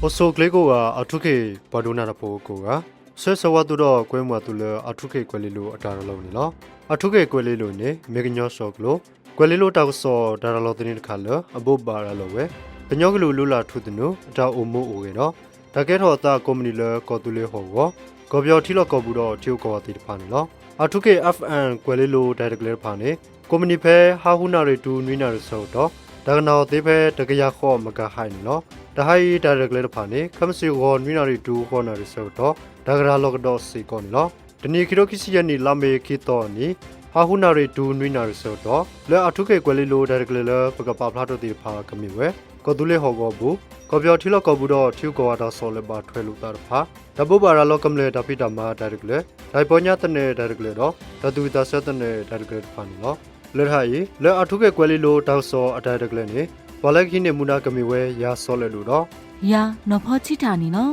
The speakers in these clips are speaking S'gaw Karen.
အိၣ်ဆူၣ်အိၣ်ချ့ကိးဂၤ အၣ်ထူခ့ၣ်ပှၤဒိကနၣ်တၢ်ဖိကိးဂၤ, ဆၢဂ့ၤဆၢဝါသုဒီးကွဲမုာ်အသုလၢအၣ်ထူခ့ၣ်ကွဲၤလ့လိၤအတၢ်ရၤလီၤန့ၣ်လီၤ. အၣ်ထူခ့ၣ်ကွဲၤလ့လိၤန့ၣ် မ့ၢ်ကညီစီၤကျိာ်, ကွဲၤလ့လိၤတၢ်ကစီၣ်တၢ်ရၤလီၤသန့တခါလၢအဘိးဘၣ်ရၤလီၤဝဲ ကညီကလုာ်လုၢ်လၢ်ထူသနူ အတၢ်အိၣ်မူအိၣ်ဂဲၤဒီး တၢ်ကဲထီၣ်အသးကိးမုၢ်နံၤလၢကီၢ်သူလ့ၤဟီၣ်ကဝီၤ, ကီၢ်ပယီၤထံလီၢ်ကီၢ်ပူၤဒီးထံဂုၤကီၢ်ဂၤသ့ၣ်တဖၣ်န့ၣ်လီၤ. အၣ်ထူခ့ၣ် FM ကွဲၤလ့လိၤတၢ်ရဲၣ်တၢ်ကျဲၤတဖၣ်န့ၣ် ကိးမုၢ်နံၤဖဲဟါဃုနၣ်ရံၣ်တုၤနွံနၣ်ရံၣ်ဆၢကတီၢ် တၢ်ကနၣ်အီၤသ့ဖဲတကယၤဃိး megahertz န့ၣ်လီၤ. တဟါအံၤတၢ်ရဲၣ်တၢ်ကျဲၤတဖၣ်န့ၣ် ခဲမုၢ်ဆ့ၣ်ဂီၤနွံနၣ်ရံၣ်တုၤဃိးနၣ်ရံၣ်ဆၢကတီၢ် တၢ်ကရၤလီၤကဒီးစ့ၢ်ကီးန့ၣ်လီၤ. တနံၤခံထိခံဆံယဲၢ်နံၣ် လါမ့ၤခံသီအနံၤ ဟါဃုနၣ်ရံၣ်တုၤနွံနၣ်ရံၣ်ဆၢကတီၢ် လၢအၣ်ထူခ့ၣ်ကွဲၤလ့လိၤတၢ်ရဲၣ်တၢ်ကျဲၤလၢပကပာ်ဖျါထီၣ်သ့ၣ်တဖၣ်ကမ့ၢ်ဝဲ ကီၢ်သူလ့ၤဟီၣ်ကဝီၤပူၤ, ကီၢ်ပယီၤထံလီၢ်ကီၢ်ပူၤဒီးထံဂုၤကီၢ်ဂၤတၢ်ကစီၣ်လၢဘၣ်ထွဲလိာ်သးတဖၣ်, တၢ်ဘိးဘၣ်ရၤလီၤကမျၢၢ်တၢ်ဖံးတၢ်မၤတၢ်ရဲၣ်တၢ်ကျဲၤ, တၢ်ပီညါသနၢၣ်တၢ်ရဲၣ်တၢ်ကျဲၤဒီး တၢ်သူၣ်ဝံၣ်သးဆၢသနၢၣ်တၢ်ရဲၣ်တၢ်ကျဲၤတဖၣ်န့ၣ်လီၤ. လၢတဟါအံၤ လၢအၣ်ထူခ့ၣ်ကွဲၤလ့လိၤတၢ်ကစီၣ်အတၢ်ရဲၣ်တၢ်ကျဲၤန့ၣ် ပှၤလၢကဟံးန့ၢ်မူဒါကမ့ၢ်ဝဲယၤစီၤလၢၣ်ဒိၣ်ဒီး ယၤနီၢ်ဖီထံတၢ်န့ၣ်လီၤ.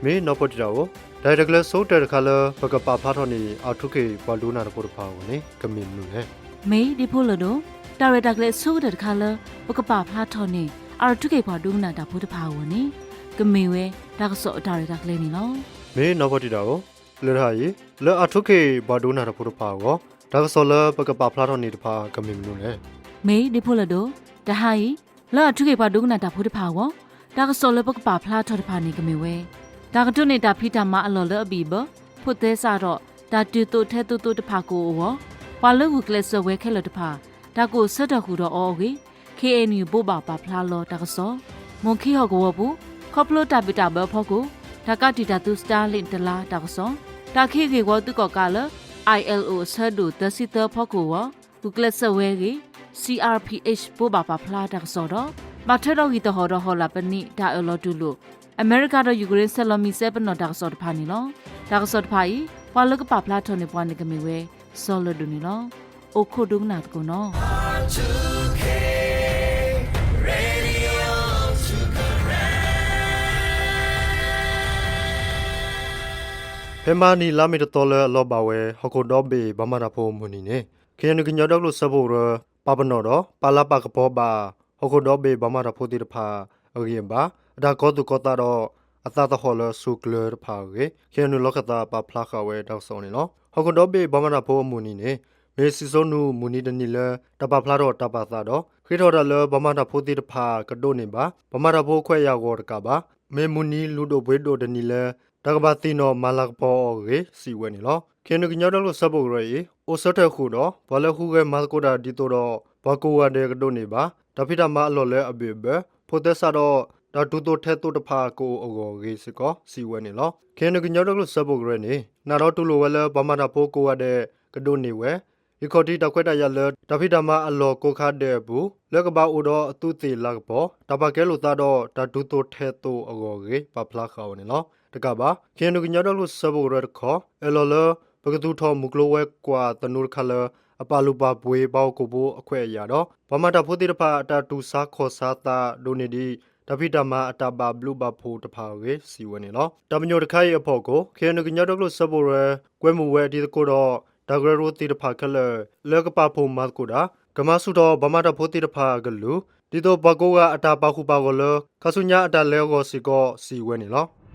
မ့ၢ်နီၢ်ဖီထံတၢ်ဧိၤ, တၢ်ရဲၣ်တၢ်ကျဲၤဆိကတၢၢ်တခါလၢပကပာ်ဖျါထီၣ်န့ၢ် အၣ်ထူခ့ၣ်ပှၤဒိကနၣ်တၢ်ဖိတဖၣ်အဂီၢ်န့ၣ် ကမ့ၢ်မနုၤလဲၣ်. မ့ၢ်ဒ့ဖိလၢၢ်ဒိၣ်, တၢ်ရဲၣ်တၢ်ကျဲၤဆိကတၢၢ်တခါလၢပကပာ်ဖျါထီၣ်န့ၢ် အၣ်ထူခ့ၣ်ပှၤဒိကနၣ်တၢ်ဖိတဖၣ်အဂီၢ်န့ၣ် ကမ့ၢ်ဝဲတၢ်ကစီၣ်အတၢ်ရဲၣ်တၢ်ကျဲၤန့ၣ်လီၤ. မ့ၢ်နီၢ်ဖီထံတၢ်ဧိၤ, လၢတဟါအံၤ လၢအၣ်ထူခ့ၣ်ပှၤဒိကနၣ်တၢ်ဖိတဖၣ်အဂီၢ် တၢ်ကစီၣ်လၢပကပာ်ဖျါထီၣ်န့ၢ်တဖၣ်ကမ့ၢ်မနုၤလဲၣ်. မ့ၢ်ဒ့ဖိလၢၢ်ဒိၣ်, တဟါအံၤ လၢအၣ်ထူခ့ၣ်ပှၤဒိကနၣ်တၢ်ဖိတဖၣ်အဂီၢ် တၢ်ကစီၣ်လၢပကပာ်ဖျါထီၣ်တဖၣ်န့ၣ်ကမ့ၢ်ဝဲ တၢ်ကတိၤန့ၢ်တၢ်ဖံးတၢ်မၤအလီၢ်လၢအဘံၣ်အဘၢ ဖိးသဲစးဒီး တၢ်တုၤသိးထဲသိးသိးတဖၣ်ကအိၣ်အဂီၢ်, ပှၤလၢဂုာ်ကျဲးစၢးဝဲခဲလၢာ်တဖၣ် တၢ်ကအိၣ်ဆၢထၢၣ်ဃုာ်ဒီးအီၤအဂ့ၢ် ခ့ၣ်အဲၣ်ယူၣ်ဘိးဘၣ်ပာ်ဖျါလီၤတၢ်ကစီၣ်, မိၢ်ခံဟီၣ်ကဝီၤပူၤ ခီဖျိတၢ်ဘံၣ်တၢ်ဘၢအဖီခိၣ် တၢ်ကးတံာ်တၢ်သူ Starlink တလါတၢ်ကစီၣ်, တၢ်ခ့ဂ့ၢ်ဝီသုးကီၣ်ကးလၢ ILO အဆၢဒိၣ်သၢဆံသၢအဖီခိၣ်အဂီၢ် ဂုာ်ကျဲးစၢးဝဲအဂ့ၢ် C R P H ဘိးဘၣ်ပာ်ဖျါတၢ်ကစီၣ်ဒီး ဘၣ်ထွဲဒီးဂံၢ်သဟီၣ်ဒီးဟီၣ်လာ်ပနံး တၢ်အၢၣ်လီၤတူၢ်လိာ် အမဲရကၤဒီးယူၤကရ့ၣ် ဆဲးလီၤမံၤစဲပနီၣ်တၢ်ကစီၣ်တဖၣ်န့ၣ်လီၤ. တၢ်ကစီၣ်တဖၣ်အံၤ ပှၤလၢကပာ်ဖျါထီၣ်န့ၢ်ပှၤန့ၣ်ကမ့ၢ်ဝဲ စီၤလၢၢ်ဒိၣ်န့ၣ်လီၤ. အိၣ်ခိးဒိကနၣ်သကိးနီၤ. ဖဲမဟါနံၤ လါမ့ၤတသီလၢအလီၤဘၣ်ဝဲ ဟီၣ်ခိၣ်ဒီဘ့ၣ်ဘၣ်မၤတၢ်ဖိမုၢ်နံၤန့ၣ် ခ့ၣ်အဲၣ်ယူၣ်ကညီဒီကလုာ်စၢဖှိၣ်ကရၢ ပာ်ပနီၣ်ဒီး ပာ်လၤပာ်ကပီၤဘၣ် ဟီၣ်ခိၣ်ဒီဘ့ၣ်ဘၣ်မၤတၢ်ဖိသ့ၣ်တဖၣ်အဂံၢ်အဘါ အတၢ်ကီသူၣ်ကီသးဒီး အသးသဟီၣ်လၢအစိၤကျၢၤတဖၣ်အဂ့ၢ် ခ့ၣ်အဲၣ်ယူၣ်လီၢ်ခၢၣ်သးပာ်ဖျါဃာ်ဝဲတၢ်ကစီၣ်န့ၣ်လီၤ. ဟီၣ်ခိၣ်ဒီဘ့ၣ်ဘၣ်မၤတၢ်ဖိအမုၢ်နံၤန့ၣ် မ့ၢ်စံၣ်စိၤနူာ်မုၢ်နံၤတနံၤလၢ တၢ်ပာ်ဖျါထီၣ်တၢ်ပာ်သးဒီး ဃ့ထီၣ်တၢ်လၢဘၣ်မၤတၢ်ဖိသ့ၣ်တဖၣ်ကဒိးန့ၢ်ဘၣ် ဘၣ်မၤတၢ်ဖိခွဲးယာ်အဂီၢ်တကးဘၣ် မ့ၢ်မုၢ်နံၤလူၤဒိၣ်ပှ့ၤဒိၣ်တနံၤလၢ တၢ်ကဘၣ်သ့ၣ်နီၣ်မၤလၤကပီၤအီၤအဂ့ၢ် စံးဝဲန့ၣ်လီၤ. ခ့ၣ်အဲၣ်ယူၣ်ကညီဒီကလုာ်စၢဖှိၣ်ကရၢအံၤ အိၣ်ဆၢထၢၣ်ဃုာ်ဒီး ပှၤလၢဟူးဂဲၤမၤသကိးတၢ်ဒ်သိးဒီး ပှၤကိးဂၤဒဲးကဒိးန့ၢ်ဘၣ် တၢ်ဖံးတၢ်မၤအလီၢ်လၢအဘံၣ်အဘၢ ဖိးသဲစးဒီး တၢ်တုၤသိးထဲသိးတဖၣ်ကအိၣ်အဂီၢ်အဂ့ၢ်စ့ၢ်ကီး စံးဝဲန့ၣ်လီၤ. ခ့ၣ်အဲၣ်ယူၣ်ကညီဒီကလုာ်စၢဖှိၣ်ကရၢန့ၣ် နာ်ဒီးတူၢ်လိာ်ဝဲလၢ ပှၤမၤတၢ်ဖိကိးဂၤဒဲးကဒိးန့ၢ်ဝဲ ဟံၣ်ခီၣ်ထံးတၢ်ခွဲးတၢ်ယာ်လၢ တၢ်ဖံးတၢ်မၤအလီၢ်ကိးခါဒဲးအပူၤ လၢကဘၣ်အိၣ်ဒီးအသူးသ့ၣ်လၤကပီၤ တၢ်ပာ်ကဲလိာ်သးဒီး တၢ်တုၤသိးထဲသိးအဂီၢ်အဂ့ၢ် ပာ်ဖျါဃာ်ဝဲန့ၣ်လီၤ. တကးဘၣ် ခ့ၣ်အဲၣ်ယူၣ်ကညီဒီကလုာ်စၢဖှိၣ်ကရၢတခီ အၢၣ်လီၤလၢ ပကသူၣ်ထီၣ်မုၢ်ကျိၤဝဲၤကွာ်သနူတခါလၢ အပာ်လုၢ်ပာ်ပှ့ၤပှၤဟီၣ်ခိၣ်ဖိအခွဲးအယာ်ဒီး ပှၤမၤတၢ်ဖိသ့ၣ်တဖၣ်အတၢ်တူၢ်ဆါခီၣ်ဆါသးဒိၣ်န့ၢ်ဒံး တၢ်ဖံးတၢ်မၤအတၢ်ဘၣ်ဘျုးဘၣ်ဖှိၣ်တဖၣ်အဂ့ၢ် စံးဝဲန့ၣ်လီၤ. တၢ်ပညိၣ်တခါအံၤအဖီခိၣ် ခ့ၣ်အဲၣ်ယူၣ်ကညီဒီကလုာ်စၢဖှိၣ်ကရၢ ကွဲမုာ်ဝဲအတံၤသကိးဒီး တၢ်ကရၢကရိသ့ၣ်တဖၣ်ခဲလၢာ် လၢကပာ်ဖှိၣ်မၤသကိးတၢ် ကမၤဆူၣ်ထီၣ်ဘၣ်မၤတၢ်ဖိသ့ၣ်တဖၣ်အကလုၢ် ဒ်သိးပှၤကိးဂၤအတၢ်ပာ်ဃုာ်ပာ်ဂီၢ်လၢ ခါဆူညါအတၢ်လဲၤအဂီၢ်စ့ၢ်ကီး စံးဝဲန့ၣ်လီၤ.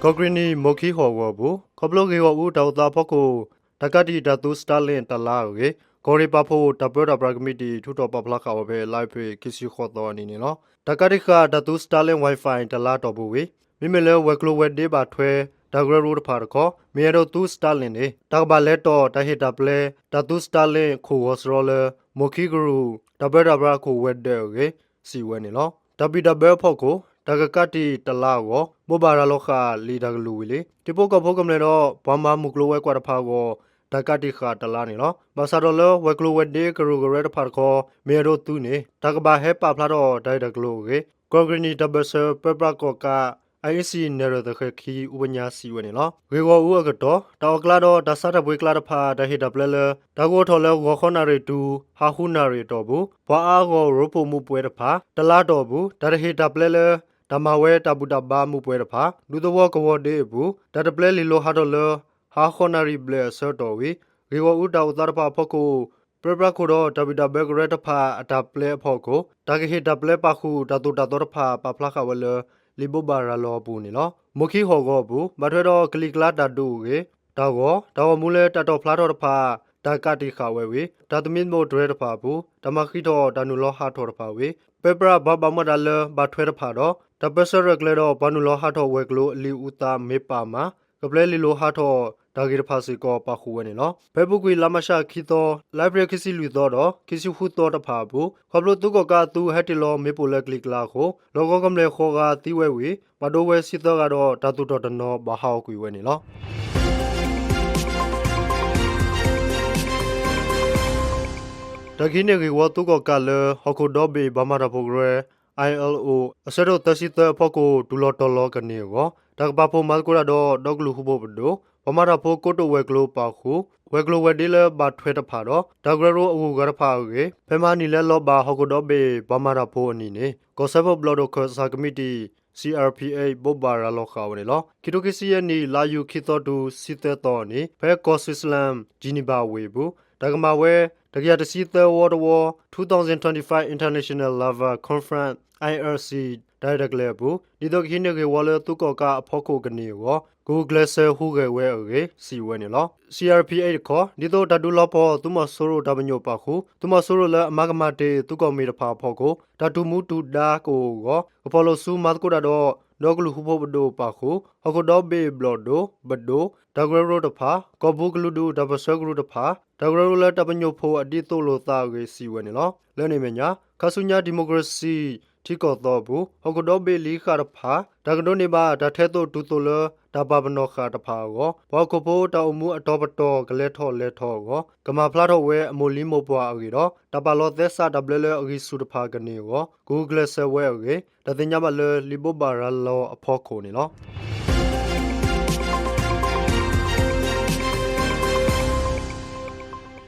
ကီၢ်ကရ့ၣ်နံၣ် မိၢ်ခံဟီၣ်ကဝီၤအပူၤ ခီဖျိဂ့ၢ်ဂီၢ်အူတၢ်အိၣ်သးအဖီခိၣ် တၢ်ကးတံာ်တၢ်သူ Starlink တလါအဂ့ၢ် ကီၢ်ရ့ၣ်ပာ်ဖှိၣ်တၢ်ပၢတၢ်ပြးကမံးတံာ် ထုးထီၣ်ပာ်ဖျါဃာ်ဝဲဖဲ လါအ့ဖြ့ၣ် ခံဆံဃိးသီအနံၤန့ၣ်လီၤ. တၢ်ကးတံာ်ဃာ်တၢ်သူ Starlink Wi-Fi တလါအတီၢ်ပူၤဝံၤ မ့မ့ၢ်လၢဝဲၤကျိၤဝဲၤဒ့ဘၣ်ထွဲ တၢ်ကရၢကရိတဖၣ်တခီ မ့ၢ်အဲၣ်ဒိးသူ Starlink န့ၣ် တၢ်ကဘၣ်လဲၤတီၢ်တၢ်ဟ့ၣ်တၢ်ပျဲ တၢ်သူ Starlink ခိၣ်ဂီၤစရီလၢ မိၢ်ခံကရူၢ် တၢ်ပၢတၢ်ပြးအခိၣ်ဝဲၤဒၢးအဂ့ၢ် စံးဝဲန့ၣ်လီၤ. တၢ်ဘံၣ်တၢ်ဘၢအဖီခိၣ် တၢ်ကကးတံာ်တလါအဂီၢ် ဘိးဘၣ်ရၤလီၤဃာ်လံာ်တၢ်ကလုၢ်ဝံၤလံ ထံဖိကီၢ်ဖိကမျၢၢ်ဒီး ပှၤမၤမုၢ်ကျိၤဝဲၤကွာ်တဖၣ်အဂီၢ် တၢ်ကးတံာ်ဃာ်တလါန့ၣ်လီၤ. ဘၣ်ဆၣ်ဒီးလၢဝဲၤကျိၤဝဲၤဒ့ကရူၢ်ကရၢတဖၣ်တခီ မ့ၢ်အဲၣ်ဒိးသူန့ၣ် တၢ်ကဘၣ်ဟဲပာ်ဖျါထီၣ်တၢ်ဂ့ၢ်တၢ်ကျိၤအဂ့ၢ် ကီၢ်ကရ့ၣ်နံၣ်တၢ်ဘၢၣ်စၢၤပၢပြးကီၣ်ကး အအ့ၣ်စံၣ် နဲၣ်ရွဲၣ်သဃဲၤခံ အူပညါ စံးဝဲန့ၣ်လီၤ. ဂ့ၢ်ဂီၢ်အူအကတီၢ် တၢ်အီၣ်ကျါဒီးတၢ်ဆါတၢ်ပှ့ၤကျါတဖၣ် တၢ်ဟ့ၣ်တၢ်ပျဲလၢ တၢ်ကအိးထီၣ်လၢဂီၤဃိးနၣ်ရံၣ်တုၤ ဟါဃုနၣ်ရံၣ်အတီၢ်ပူၤ ပှၤအါအါဂီၢ်ဂီၢ်ရိဖှိၣ်မူးပွဲတဖၣ် တလါအတီၢ်ပူၤ တၢ်တဟ့ၣ်တၢ်ပျဲလၢ တၢ်မၤဝဲတၢ်ဘူၣ်တၢ်ဘါမူးပွဲတဖၣ် ဒူသဝီကဝီၤဒ့အပူၤ တၢ်တပျဲလံာ်လိၤဟးထီၣ်လၢ ဟါဃိးနၣ်ရံၣ်ဘျဲၣ်အဆၢကတီၢ်ဝံၤ ဂ့ၢ်ဂီၢ်အူတၢ်အိၣ်သးတဖၣ်အဖီခိၣ် ပၢပြးခိၣ်ဒီးတၢ်ဘံၣ်တၢ်ဘၢကရၢတဖၣ်အတၢ်ပျဲအဖီခိၣ် တၢ်ကဟ့ၣ်တၢ်ပျဲပာ်ဃုာ်တၢ်သိၣ်တၢ်သီတဖၣ် ပာ်ဖျါဃာ်ဝဲလၢ လံာ်ဘိးဘၣ်ရၤလီၤအပူၤန့ၣ်လီၤ. မိၢ်ခံဟီၣ်ဂီၤအပူၤ ဘၣ်ထွဲဒီးကလံၤကျါတၢ်ဒုးအဂ့ၢ် တၢ်ဂီၤ တၢ်ဂီၤမူလၢတၢ်တီၣ်ဖျါထီၣ်တဖၣ် တၢ်ကးတံာ်ဃာ်ဝဲဝံၤ တၢ်သမံသမိးတြဲၤတဖၣ်အပူၤ တၢ်မၤဃံးထီၣ်တၢ်နုာ်လီၤဟးထီၣ်တဖၣ်ဝံၤ ပၢပြးပှၤဘၣ်မူဘၣ်ဒါလၢဘၣ်ထွဲတဖၣ်ဒီး တၢ်ပၢဆှၢရဲၣ်ကျဲၤဒီးပှၤနုာ်လီၤဟးထီၣ်ဝဲၤကျိၤအလံာ်အူသးမ့ၢ်ပာ်မး ကပျဲလံာ်လိၤဟးထီၣ်တၢ်ဂ့ၢ်တဖၣ်စ့ၢ်ကီးပာ်ဃုာ်ဝဲန့ၣ်လီၤ. ဖဲအပူၤကွံာ်လါမးရှးခံသီ လါအ့ဖြ့ၣ်ခံဆံလွံၢ်သီဒီး ခံဆံဃုသီတဖၣ်အပူၤ ခီဖျိသုးကီၣ်ကးအသုးဟဲတ့ၢ်လီၤမ့ၣ်ပိၢ်လၢကလံၤကျါအဃိ လီၢ်ကဝီၤကမျၢၢ်ဃိးဂၤသံဝဲဝံၤ ဘၣ်ဒိဝဲဆံသၢဂၤဒီး တၢ်သူၣ်ထီၣ်တနီၤဘၣ်ဟးဂီၤကွံာ်ဝဲန့ၣ်လီၤ. တၢ်ကဟံးန့ၢ်ဂ့ၢ်ဝီသုးကီၣ်ကးလၢ ဟီၣ်ခိၣ်ဒီဘ့ၣ်ဘၣ်မၤတၢ်ဖိကရၢ ILO အဆၢဒိၣ်သၢဆံသၢအဖီခိၣ် တူၢ်လီၤတီၤလီၤကန့ၢ်အဂီၢ် တၢ်ကပာ်ဖှိၣ်မၤသကိးတၢ်ဒီး ဒီကလုာ်ဃူဖိးပဒိၣ် ပှၤမၤတၢ်ဖိကိတိာ်ဝဲၤကျိၤပာ်ဃုာ် ဝဲၤကျိၤဝဲၤဒ့လၢဘၣ်ထွဲတဖၣ်ဒီး တၢ်ကရၢကရိအဂုၤအဂၤတဖၣ်အဂ့ၢ် ဖဲမဟါနံၤလၢလီၤဘၣ်ဟီၣ်ခိၣ်ဒီဘ့ၣ်ဘၣ်မၤတၢ်ဖိအနံၤန့ၣ် ကီၢ်စၢဖှိၣ်ဘျီၣ်ဒိၣ်ခၢၣ်စးကမံးတံာ် CRPH ဘိးဘၣ်ရၤလီၤဃာ်ဝဲန့ၣ်လီၤ. ခံထိခံဆံယဲၢ်နံၣ် လါယူၤခံသီတုၤ ဆံသၢသီအနံၤ ဖဲကီၢ် Switzerland Geneva ဝ့ၢ်အပူၤ တၢ်ကမၤဝဲ တကယၤတဆံသၢဝီတဝီ twenty twenty-five International Labour Conference ILC တၢ်ရဲၣ်တၢ်ကျဲၤအပူၤ ဒ်သိးကဟံးန့ၢ်ဂ့ၢ်ဝီလၢသုးကီၣ်ကးအဖီခိၣ်ကန့ၢ်အဂီၢ် ကဂုာ်ကျဲးစၢးဟူးဂဲၤဝဲအဂ့ၢ် စံးဝဲန့ၣ်လီၤ. CRPH တခီ ဒ်သိးတၢ်ဒုးလီၤပှီၢ် သုးမီၤစိရိၤတၢ်ပညိၣ်ပာ်ဃုာ် သုးမီၤစိရိၤလၢအမၤကမၣ်တ့ၢ်သုးကီၣ်မ့ၢ်တဖၣ်အဖီခိၣ် တၢ်တူၢ်မူတူၢ်ဒါကအိၣ်အဂီၢ် ကဖီၣ်လိာ်စုမၤသကိးတၢ်ဒီး ဒီကလုာ်ဃူဖိးပဒိၣ်ပာ်ဃုာ် ဟီၣ်ခိၣ်ဒီဘ့ၣ်ဘျီၣ်ဒိၣ် ပဒိၣ် တၢ်ကရၢကရိတဖၣ် ကီၢ်ပူၤကလုာ်ဒူၣ်တၢ်ပၢၢ်ဆၢကရူၢ်တဖၣ် တၢ်ကရၢကရိလၢတၢ်ပညိၣ်ဖှိၣ်အဒ်သိးလိာ်သးအဂ့ၢ် စံးဝဲန့ၣ်လီၤ. လၢန့ၣ်အမဲာ်ညါ ခါဆူညါ democracy ထံကီၢ်သီအပူၤ ဟီၣ်ခိၣ်ဒီဘ့ၣ်လံဃာ်တဖၣ် တၢ်ကဒိးန့ၢ်ဘၣ်တၢ်ထဲသိးတုၤသိးလၢ တၢ်ပာ်ပနီၣ်ဃာ်တဖၣ်အဂီၢ် ပှၤဟီၣ်ခိၣ်ဖိတၢ်အိၣ်မူအတီၤပတီၢ်ကလဲၤထီၣ်လဲၤထီအဂီၢ် ကမၤဖျါထီၣ်ဝဲအမိၢ်လံၤမိၢ်ပှၢ်အဂ့ၢ်ဒီး တၢ်ပာ်လီၤသဲစးတၢ်ဘျၢလၢအဂံၢ်ဆူၣ်တဖၣ်ကန့ၢ်အဂီၢ် ကဂုာ်ကျဲးစၢးဝဲအဂ့ၢ် တၢ်သ့ၣ်ညါဘၣ်လၢလံာ်ဘိးဘၣ်ရၤလီၤအဖီခိၣ်န့ၣ်လီၤ.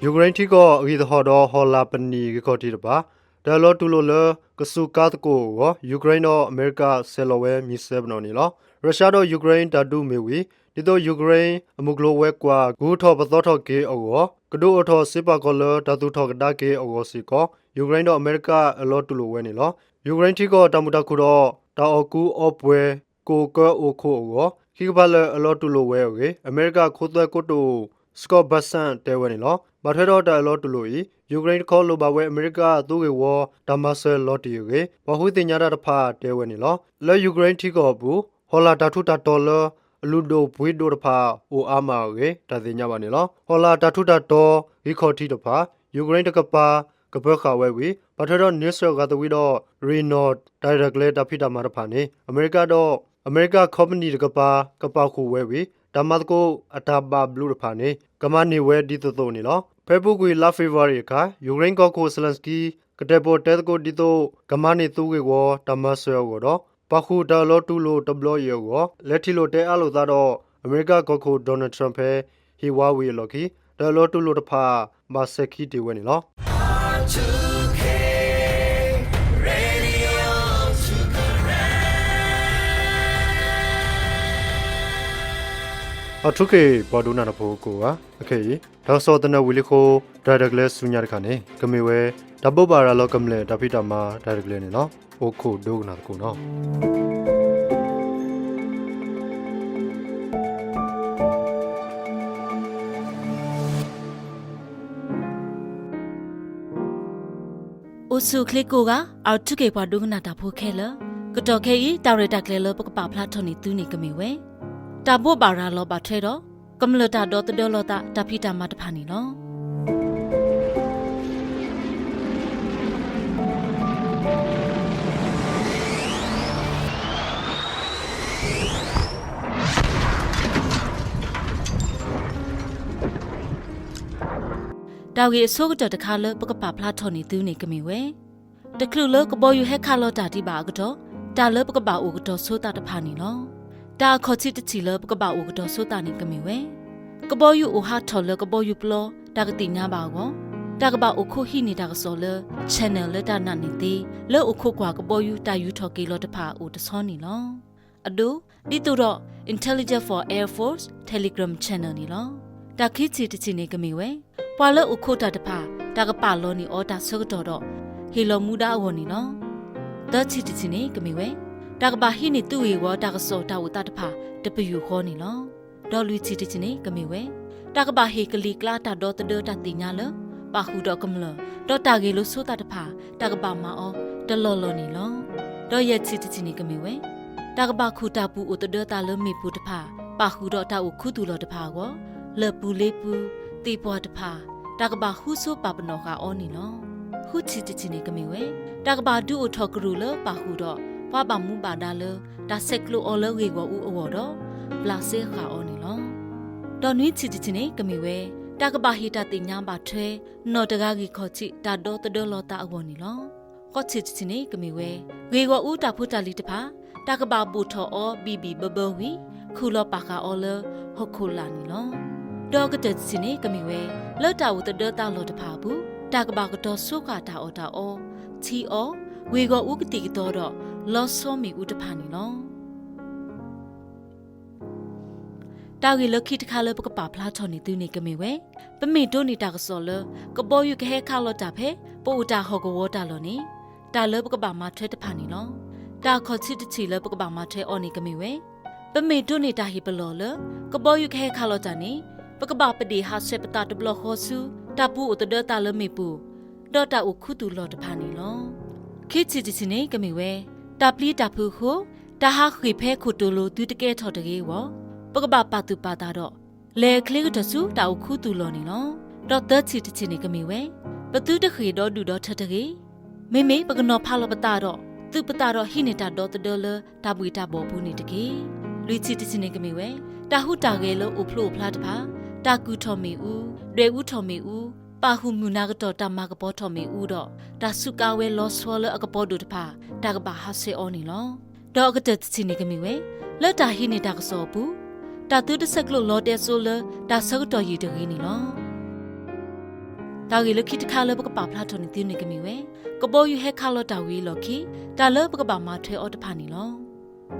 ယူၤကရ့ၣ်ထံကီၢ်အဂံၢ်သဟီၣ်ဒီးဟီၣ်လာ်ပနံာ်ဂံၢ်ခီၣ်ထံးတဖၣ် တၢ်အၢၣ်လီၤတူၢ်လိာ်လၢ ကစူးကါသကိးအဂီၢ် ယူၤကရ့ၣ်ဒီးအမဲရကၤဆဲးလီၤဝဲမံၤစၢၤပနီၣ်န့ၣ်လီၤ. ရၢၡါဒီးယူၤကရ့ၣ်တၢ်ဒုးမ့ၢ်ဝံၤ ဒ်သိးယူၤကရ့ၣ်အမုၢ်ကျိၤဝဲၤကွာ် ကဂုၤထီၣ်ပသီထီၣ်က့ၤအဂီၢ် ကဒုးအိၣ်ထီၣ်စ့ပာ်ကီၤလၢတၢ်သူၣ်ထီၣ်ကဒါက့ၤအဂီၢ်စ့ၢ်ကီး ယူၤကရ့ၣ်ဒီးအမဲရကၤအၢၣ်လီၤတူၢ်လိာ်ဝဲန့ၣ်လီၤ. ယူၤကရ့ၣ်ထံကီၢ်တၢ်မုာ်တၢ်ခုၣ်ဒီး တၢ်အီၣ်ကူအီပှဲၤ ကအိၣ်ကၢအိၣ်ခိးအဂီၢ် ခံကပၤလၢာ်အၢၣ်လီၤတူၢ်လိာ်ဝဲအဂ့ၢ် အမဲရကၤခိသွဲကိတိာ် Scott Bessent တဲဝဲန့ၣ်လီၤ. ဘၣ်ထွဲဒီးတၢ်အၢၣ်လီၤတူၢ်လိာ်အံၤ ယူၤကရ့ၣ်တခီလိၣ်ဘၣ်ဝဲအမဲရကၤအသုးဂ့ၢ်ဝီတၢ်မၤစၢၤလီၤတံၢ်အဂ့ၢ် ပှၤဃုသ့ၣ်ညါတၢ်တဖၣ်တဲဝဲန့ၣ်လီၤ. လၢယူၤကရ့ၣ်ထံကီၢ်အပူၤ ဟီၣ်လာ်တၢ်ထူးတၢ်တီၤလၢ အလုၢ်ဒိၣ်ပှ့ၤဒိၣ်တဖၣ်အိၣ်အါမးအဂ့ၢ် တၢ်သ့ၣ်ညါဘၣ်န့ၣ်လီၤ. ဟီၣ်လာ်တၢ်ထူးတၢ်တီၤ ဂံၢ်ခီၣ်ထံးတဖၣ် ယူၤကရ့ၣ်တကပၤ ကပၢၤဃာ်ဝဲဝံၤ ဘၣ်ထွဲဒီးန့ဆၢၣ်ဂၤသဝံဒီး ရ့ၣ်နီၣ် တၢ်ရဲၣ်တၢ်ကျဲၤတၢ်ဖံးတၢ်မၤတဖၣ်န့ၣ် အမဲရကၤဒီး အမဲရကၤခီပနံၣ်တကပၤ ကပာ်ဃုာ်ဝဲဝံၤ တၢ်မၤသကိးအတၢ်ဘၣ်ဘျုးတဖၣ်န့ၣ် ကမၤန့ၢ်ဝဲဒ်သိးသိးန့ၣ်လီၤ. ဖဲအပူၤကွံာ်လါဖ့ၤဘြူၤအါရံၤအခါ ယူၤကရ့ၣ်ကီၢ်ခိၣ် Zelenskyy ကတဲာ်ပီၣ်တဲသကိးဒ်သိး ကမၤန့ၢ်သုးဂ့ၢ်ဝီတၢ်မၤစၢၤအဂီၢ်ဒီး ပာ်ဃုာ်တၢ်အၢၣ်လီၤတူၢ်လိာ်တဘျီအံၤအဂီၢ် လဲၤထံၣ်လိာ်တဲအါလိာ်သးဒီး အမဲရကၤကီၢ်ခိၣ် Donald Trump ဖဲဟ့ၣ်ဝါဝံၤအလီၢ်ခံ တၢ်အၢၣ်လီၤတူၢ်လိာ်တဖၣ် ဘၣ်စဲၤခံတ့ၢ်ဝဲန့ၣ်လီၤ. R two K ပှၤဒိကနၣ်တၢ်ဖိကိးဂၤ အခဲအံၤ တၢ်ကစီၣ်သနၢၣ်ဝံၤလံအဃိ တၢ်ရဲၣ်တၢ်ကျဲၤဆူညါတခါန့ၣ် ကမ့ၢ်ဝဲ တၢ်ဘိးဘၣ်ရၤလီၤကမျၢၢ်တၢ်ဖံးတၢ်မၤတၢ်ရဲၣ်တၢ်ကျဲၤန့ၣ်လီၤ. အိၣ်ခိးဒိကနၣ်သကိးနီၤ. အိၣ်ဆူၣ်အိၣ်ချ့ကိးဂၤ R two K ပှၤဒိကနၣ်တၢ်ဖိခဲလၢာ်, ကတီၢ်ခဲအံၤ တၢ်ရဲၣ်တၢ်ကျဲၤလၢပကပာ်ဖျါထီၣ်န့ၢ်သုန့ၣ်ကမ့ၢ်ဝဲ တၢ်ဘိးဘၣ်ရၤလီၤဘၣ်ထွဲဒီး ကမျၢၢ်တၢ်ဒီသဒၢလီၤသးတၢ်ဖံးတၢ်မၤတဖၣ်န့ၣ်လီၤ. တၢ်ဂ့ၢ်အဆိကတၢၢ်တခါလၢပကပာ်ဖျါထီၣ်န့ၢ်သုန့ၣ်ကမ့ၢ်ဝဲ တချုးလၢကဘီယူၤဟဲခးလီၤတၢ်ဒံးဘၣ်အကတီၢ် တၢ်လၢပကဘၣ်အိၣ်ကတီၤဆိသးတဖၣ်န့ၣ်လီၤ. တၢ်အခီၣ်ထံးတထံၣ်လၢပကဘၣ်အိၣ်ကတီၤဆိသးန့ၣ်ကမ့ၢ်ဝဲ ကဘီယူၤအိၣ်ဟးထီၣ်လၢကဘီယူၤပျီ တၢ်ကသ့ၣ်ညါဘၣ်အဂီၢ် တၢ်ကဘၣ်အိၣ်ခိးဟံးန့ၢ်တၢ်ကစီၣ်လၢ channel လၢတၢ်နာ်န့ၢ်သ့ လၢအိၣ်ခိးကွၢ်ကဘီယူၤတၢ်ယူၤထီၣ်က့ၤလီၤတဖၣ်အိၣ်တဆီန့ၣ်လီၤ. အဒိ ဒ်သိးဒီး Intelligence for Air Force Telegram channel န့ၣ်လီၤ. တၢ်ခံထံၣ်တထံၣ်န့ၣ်ကမ့ၢ်ဝဲ ပှၤလၢအိၣ်ခိးတၢ်တဖၣ် တၢ်ကပာ်လီၤန့ၢ်အီၤတၢ်ဆၢကတီၢ်ဒီး ဟ့ၣ်လီၤမူဒါအဂီၢ်န့ၣ်လီၤ. သၢထံၣ်တထံၣ်န့ၣ် ကမ့ၢ်ဝဲ တၢ်ကဘၣ်ဟံးန့ၢ်သုးဂ့ၢ်ဝီတၢ်ကစီၣ်တၢ်အိၣ်သးတဖၣ် တပယူာ်ဃီန့ၣ်လီၤ. ဒီးလွံၢ်ထံၣ်တထံၣ်န့ၣ် ကမ့ၢ်ဝဲ တၢ်ကဘၣ်ဟ့ၣ်ကလံၤကျါတၢ်ဒီသဒၢတၢ်သ့ၣ်ညါလၢ ပာ်ဃုာ်ဒီးကမျၢၢ် ဒီးတၢ်ဂဲၤလိာ်ဆိသးတဖၣ် တၢ်ကဘၣ်မၤအီၤတလီၢ်လီၢ်န့ၣ်လီၤ. ဒီးယဲၢ်ထံၣ်တထံၣ်န့ၣ် ကမ့ၢ်ဝဲ တၢ်ကဘၣ်ခူၣ်တၢ်ပူၤအိၣ်သဒၢသးလၢမ့ၣ်ပိၢ်တဖၣ် ပာ်ဃုာ်ဒီးတၢ်အိၣ်ခူသူၣ်လီၢ်တဖၣ်အဂီၢ်, လၢၢ်ပူၤလ့ပူၤ, သ့ၣ်ပှၢ်တဖၣ် တၢ်ကဘၣ်ဃူဆိပာ်ပနီၣ်ဃာ်အီၤန့ၣ်လီၤ. ဃုထံၣ်တထံၣ်န့ၣ် ကမ့ၢ်ဝဲ တၢ်ကဘၣ်ဒုးအိၣ်ထီၣ်ကရူၢ်လၢပာ်ဃုာ်ဒီး ပှၤဘၣ်မူဘၣ်ဒါလၢ တၢ်ဆဲးကျိးအီၤလၢဂ့ၢ်ဂီၢ်အူအဂီၢ်ဒီး ဘျးစဲဃာ်အီၤန့ၣ်လီၤ. ဒီးနွံထံၣ်တထံၣ်န့ၣ် ကမ့ၢ်ဝဲ တၢ်ကဘၣ်ဟ့ၣ်တၢ်သ့ၣ်ညါဘၣ်ထွဲ နီၢ်တဂၤဂံၢ်ခီၣ်ထံး တၢ်ဒီသဒၢလီၤသးအဂီၢ်န့ၣ်လီၤ. ဃိးထံၣ်တထံၣ်န့ၣ် ကမ့ၢ်ဝဲ ဂ့ၢ်ဂီၢ်အူတၢ်ဖိတၢ်လံၤတဖၣ် တၢ်ကဘၣ်ဘိၣ်ထီၣ်အီၤဘံၣ်ဘံၣ်ဘၢဘၢဝံၤ ခူၣ်လီၤပာ်ဃာ်အီၤလၢဟီၣ်ခိၣ်လာ်န့ၣ်လီၤ. ဒီးကတၢၢ်တထံၣ်န့ၣ် ကမ့ၢ်ဝဲ လၢတၢ်အိၣ်သဒၢသးလီၢ်တဖၣ်အပူၤ တၢ်ကဘၣ်ကတီၤဆိဃာ်တၢ်အီၣ်တၢ်အီ, ထံအီ, ဂ့ၢ်ဂီၢ်အူကသံၣ်ကသီဒီး လီဆီမ့ၣ်အူတဖၣ်န့ၣ်လီၤ. တၢ်ဂ့ၢ်လၢခံတခါလၢပကပာ်ဖျါထီၣ်န့ၢ်သုန့ၣ် ကမ့ၢ်ဝဲ ပမ့ၢ်ဒိးန့ၢ်တၢ်ကစီၣ်လၢ ကဘီယူၤကဟဲခးလီၤတၢ်ဖဲ ပအိၣ်တၢ်ဟီၣ်ကဝီၤတၢ်လီၢ်န့ၣ် တၢ်လၢပကဘၣ်မၤထွဲတဖၣ်န့ၣ်လီၤ. တၢ်အခီၣ်ထံးတထံၣ်လၢပကဘၣ်မၤထွဲအီၤန့ၣ် ကမ့ၢ်ဝဲ ပမ့ၢ်ဒိးန့ၢ်တၢ်ဟ့ၣ်ပလီၢ်လၢ ကဘီယူၤကဟဲခးလီၤတၢ်န့ၣ် ပကဘၣ်ပဒ့ၣ်ဟးဆှဲးပသးတဘျီဃီဆူ တၢ်ပူၤအိၣ်သဒၢသးလၢမ့ၣ်ပိၢ် ဒီးတၢ်အိၣ်ခူသူၣ်လီၢ်တဖၣ်န့ၣ်လီၤ. ခံထံၣ်တထံၣ်န့ၣ် ကမ့ၢ်ဝဲ တၢ်ပျံၤတၢ်ဖုးအဃိ တၢ်ဟးဃ့ၢ်ဖဲခိၣ်တိၤလိၤ သုတကဲထီၣ်တဂ့ၤအဂီၢ် ပကဘၣ်ပာ်သူၣ်ပာ်သးဒီး လဲၤချ့ကတၢၢ်ဆူတၢ်အိၣ်ခူသူၣ်လီၢ်န့ၣ်လီၤ. ဒီးသၢထံၣ်တထံၣ်န့ၣ် ကမ့ၢ်ဝဲ ပသုတဃ့ၢ်ဒီဒူၣ်ဒီထၢတဂ့ၤ. မ့မ့ၢ်ပကနီၤဖးလီၤပသးဒီး သူၣ်ပသးဒီးဟံးန့ၢ်တၢ်ဒီသဒၢလၢတၢ်ဘှ့ၣ်တၢ်ဘှီၣ်ပူၤန့ၣ်တက့ၢ်. လွံၢ်ထံၣ်တထံၣ်န့ၣ် ကမ့ၢ်ဝဲ တၢ်ဟူးတၢ်ဂဲၤလၢအိၣ်ဖျိအိၣ်ဖျါတဖၣ်, တၢ်ကူၣ်ထီၣ်မ့ၣ်အူ, ဒွဲၣ်အူထီၣ်မ့ၣ်အူ, ပာ်ဃုာ်မုၢ်နၤကတီၢ်တၢ်မၤကပီၤထီၣ်မ့ၣ်အူဒီး တၢ်စူးကါဝဲလီဆီလၢအကပီၤဒိၣ်တဖၣ် တၢ်ကဘၣ်ဟးဆှဲးအီၤန့ၣ်လီၤ. ဒီးအကတၢၢ်တထံၣ်န့ၣ် ကမ့ၢ်ဝဲ လၢတၢ်ဟံးန့ၢ်တၢ်ကစီၣ်အပူၤ တၢ်သုတဆဲးကျိးလီၤတဲာ်စိလၢတၢ်ဆၢကတီၢ်ယံာ်တဂ့ၤန့ၣ်လီၤ. တၢ်ဂ့ၢ်လၢခံတခါလၢပကပာ်ဖျါထီၣ်န့ၢ်သုန့ၣ် ကမ့ၢ်ဝဲ ကဘီယူၤဟဲခးလီၤတၢ်ဝံၤအလီၢ်ခံ တၢ်လၢပကဘၣ်မၤထွဲအီၤတဖၣ်န့ၣ်လီၤ.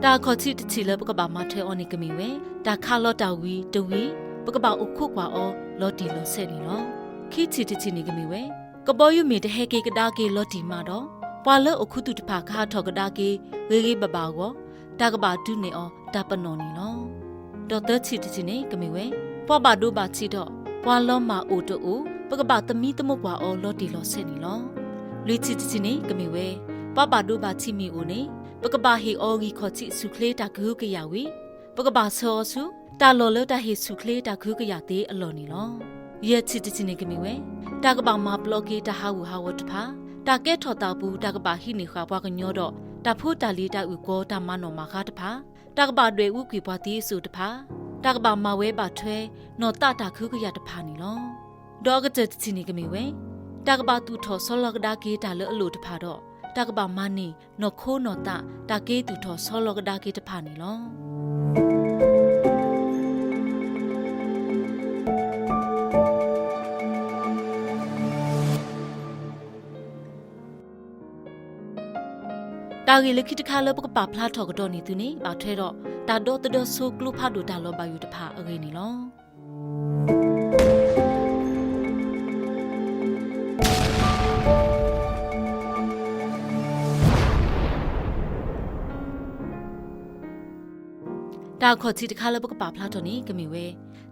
တၢ်အခီၣ်ထံးတထံၣ်လၢပကဘၣ်မၤထွဲအီၤန့ၣ် ကမ့ၢ်ဝဲ တၢ်ခးလီၤတၢ်ဝံၤတဝံၤ ပကဘၣ်အိၣ်ခိးကွၢ်အီၤလီၤတံၢ်လီၤဆဲးန့ၣ်လီၤ. ခံထံၣ်တထံၣ်န့ၣ် ကမ့ၢ်ဝဲ ကဘီယူၤမ့ၢ်တဟဲက့ၤကဒါက့ၤလီၤတံၢ်မးဒီး ပှၤလၢအိၣ်ခူသူၣ်တဖၣ်ကဟးထီၣ်ကဒါက့ၤဂ့ၤဂ့ၤဘၣ်ဘၣ်အဂီၢ် တၢ်ကဘၣ်ဒုးနဲၣ်အီၤတၢ်ပနီၣ်န့ၣ်လီၤ. ဒီးသၢထံၣ်တထံၣ်န့ၣ် ကမ့ၢ်ဝဲ ပှၤဘၣ်ဒိဘၣ်ထံးဒီး ပှၤလီၤမၢ်အိၣ်တအိၣ် ပကဘၣ်သမံသမိးကွၢ်အီၤလီၤတံၢ်လီၤဆဲးန့ၣ်လီၤ. လွံၢ်ထံၣ်တထံၣ်န့ၣ် ကမ့ၢ်ဝဲ ပှၤဘၣ်ဒိဘၣ်ထံးမ့ၢ်အိၣ်န့ၣ် ပကဘၣ်ဟ့ၣ်အီၤဂံၢ်ခီၣ်ထံးဆူၣ်ချ့တၢ်ကဟုကယာ်ဝံၤ ပကဘၣ်ဆှၢအီၤဆူ တၢ်လီၢ်လၢတၢ်ဟ့ၣ်ဆူၣ်ချ့တၢ်ကဟုကယာ်သ့အလီၢ်န့ၣ်လီၤ. ယဲၢ်ထံၣ်တထံၣ်န့ၣ် ကမ့ၢ်ဝဲ တၢ်ကဘၣ်မၤပျီက့ၤတၢ်ဟးဂူာ်ဟးဂီၤတဖၣ်, တၢ်ကဲထီၣ်သးပူၤ တၢ်ကဘၣ်ဟံးန့ၢ်ဃာ်ပှၤကညီဒီး တၢ်ဖိတၢ်လံၤတၢ်အုၣ်ကီၤတၢ်မၤနီၣ်မၤဃါတဖၣ်, တၢ်ကဘၣ်ဒွဲၣ်အူကွံာ်ပှၤသံအစိၣ်တဖၣ်, တၢ်ကဘၣ်မၤဝဲဘၣ်ထွဲ နီၢ်သးတၢ်ကဟုကယာ်တဖၣ်န့ၣ်လီၤ. ဒီးအကတၢၢ်တထံၣ်န့ၣ် ကမ့ၢ်ဝဲ တၢ်ကဘၣ်သူၣ်ထီၣ်ဆီလီၤကဒါက့ၤတၢ်လၢအလိၣ်တဖၣ်ဒီး တၢ်ကဘၣ်မၤန့ၢ်နီၢ်ခိနီၢ်သး တၢ်က့ၤသူၣ်ထီၣ်ဆီလီၤကဒါက့ၤတဖၣ်န့ၣ်လီၤ. တၢ်ဂ့ၢ်လၢခံတခါလၢပကပာ်ဖျါထီၣ်ကဒီးန့ၢ်သုန့ၣ် ဘၣ်ထွဲဒီး တၢ်ဒီသဒၢဆိကျိဖးဒိၣ်တၢ်လီၤဘၣ်ယိၣ်တဖၣ်အဂ့ၢ်န့ၣ်လီၤ. တၢ်အခီၣ်ထံးတခါလၢပကပာ်ဖျါထီၣ်န့ၣ် ကမ့ၢ်ဝဲ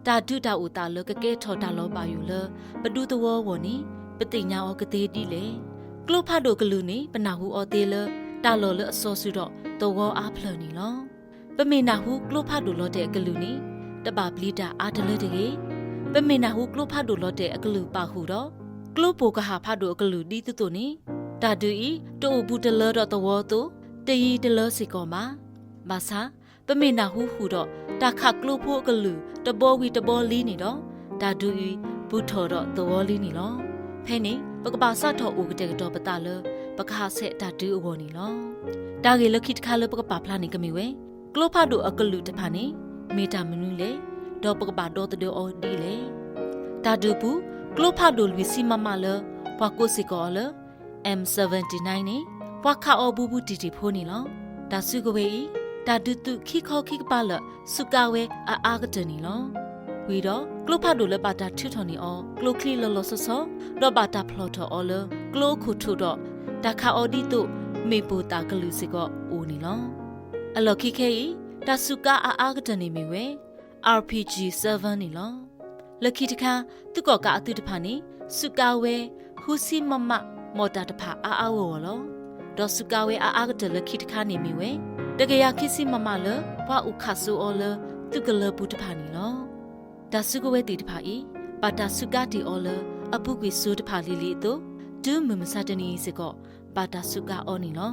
တၢ်ဒုးတၢ်အိၣ်သးလၢကကဲထီၣ်တၢ်လီၤဘၣ်ယိၣ်လၢ ပဒူသဝီအဂီၢ်န့ၣ် ပသ့ၣ်ညါအီၤကသ့ဒ်လဲၣ်. ကျိဖးဒိၣ်ကလုာ်န့ၣ် ပနၢ်ဟူအီၤသ့လၢ တၢ်လီၢ်လၢအစီၤစုၤဒီးသဝီအါဖျၢၣ်န့ၣ်လီၤ. ပမ့ၢ်နၢ်ဟူကျိဖးဒိၣ်လီၤတဲာ်အကလုၢ်န့ၣ် တဘၣ်ပျံၤတၢ်အါတလၢတဂ့ၤ. ပမ့ၢ်နၢ်ဟူကျိဖးဒိၣ်လီၤတဲာ်အကလုၢ်ပာ်ဃုာ်ဒီး ကျိပိာ်ကဟၣ်ဖးဒိၣ်အကလုၢ်ဒ်သိးသိးန့ၣ် တၢ်ဒုးအံၤ တအိၣ်ဘူးတလၢဒီးသဝီအသိး တယံၤတလၢစ့ၢ်ကီးဘၣ်. ဘၣ်ဆၣ် ပမ့ၢ်နၢ်ဟူဃုာ်ဒီး တၢ်ခးကျိဖိအကလုၢ်တဘီဝံၤတဘီလံန့ၣ်ဒီး တၢ်ဒုးအံၤ ဘူးထီၣ်ဒီးသဝီလံန့ၣ်လီၤ. ဖဲန့ၣ် ပကဘၣ်စးထီၣ်အိၣ်ကတဲာ်ကတီၤပသးလၢ ပကဟးဆှဲးတၢ်ဒုးအဂီၢ်န့ၣ်လီၤ. တၢ်ဂ့ၢ်လၢခံတခါလၢပကပာ်ဖျါန့ၣ် ကမ့ၢ်ဝဲ ကျိဖးဒိၣ်အကလုာ်တဖၣ်န့ၣ် မ့ၢ်တၢ်မနုၤလဲၣ်, ဒီးပကဘၣ်ဒီသဒၢအီၤဒ်လဲၣ်. တၢ်ဒုးပူၤ ကျိဖးဒိၣ်လွံၢ်ဆံ မမ လၢ ပှၤကိးစ့ၢ်ကီးအီၤလၢ M seventy-nine န့ၣ် ပှၤခးအီၤဘူးဘူးတံၢ်တံၢ်ဖိန့ၣ်လီၤ. တၢ်စုကဝဲၤအံၤ တၢ်ဒုးသုးခံခီခံကပၤလၢာ် စူးကါဝဲအအါကတၢၢ်န့ၣ်လီၤ. ဝံၤဒီး ကျိဖးဒိၣ်လၢဘၣ်တၢ်ထုးထီၣ်န့ၢ်အီၤ ကျိချံလီၤလီၤဆီဆီ ဒီးဘၣ်တၢ်ဖျီၣ်ထီၣ်အီၤလၢ ကျိခိၣ်ထူးဒီး တၢ်ခးအီၤဒ်သိး မ့ၣ်ပိၢ်သၣ်ကလုာ်စ့ၢ်ကီးအိၣ်န့ၣ်လီၤ. အလီၢ်ခံခဲအံၤ တၢ်စူးကါအါအါကတၢၢ်န့ၣ်မ့ၢ်ဝဲ RPG seven န့ၣ်လီၤ. လၢခံတခါ သုးကီၣ်ကးအသုးတဖၣ်န့ၣ် စူးကါဝဲ ဃုဆံ MM မီၣ်တၢ်တဖၣ်အါအါဂီၢ်ဂီၢ်လီၤ. ဒီးစူးကါဝဲအါအါကတၢၢ်လၢခံတခါန့ၣ်မ့ၢ်ဝဲ တကယၤခံဆံ MM လၢပှၤအိၣ်ခးစိအီၤလၢ သုးကလၢၤပူၤတဖၣ်န့ၣ်လီၤ. တၢ်စုကဝဲၤသ့ၣ်တဖၣ်အံၤ ဘၣ်တၢ်စူးကါတ့ၢ်အီၤလၢ အပူၤကွံာ်စိတဖၣ်လံၤလံၤအသိး တုၤမုၢ်မဆါတနံၤအံၤစ့ၢ်ကီး ဘၣ်တၢ်စူးကါအီၤန့ၣ်လီၤ.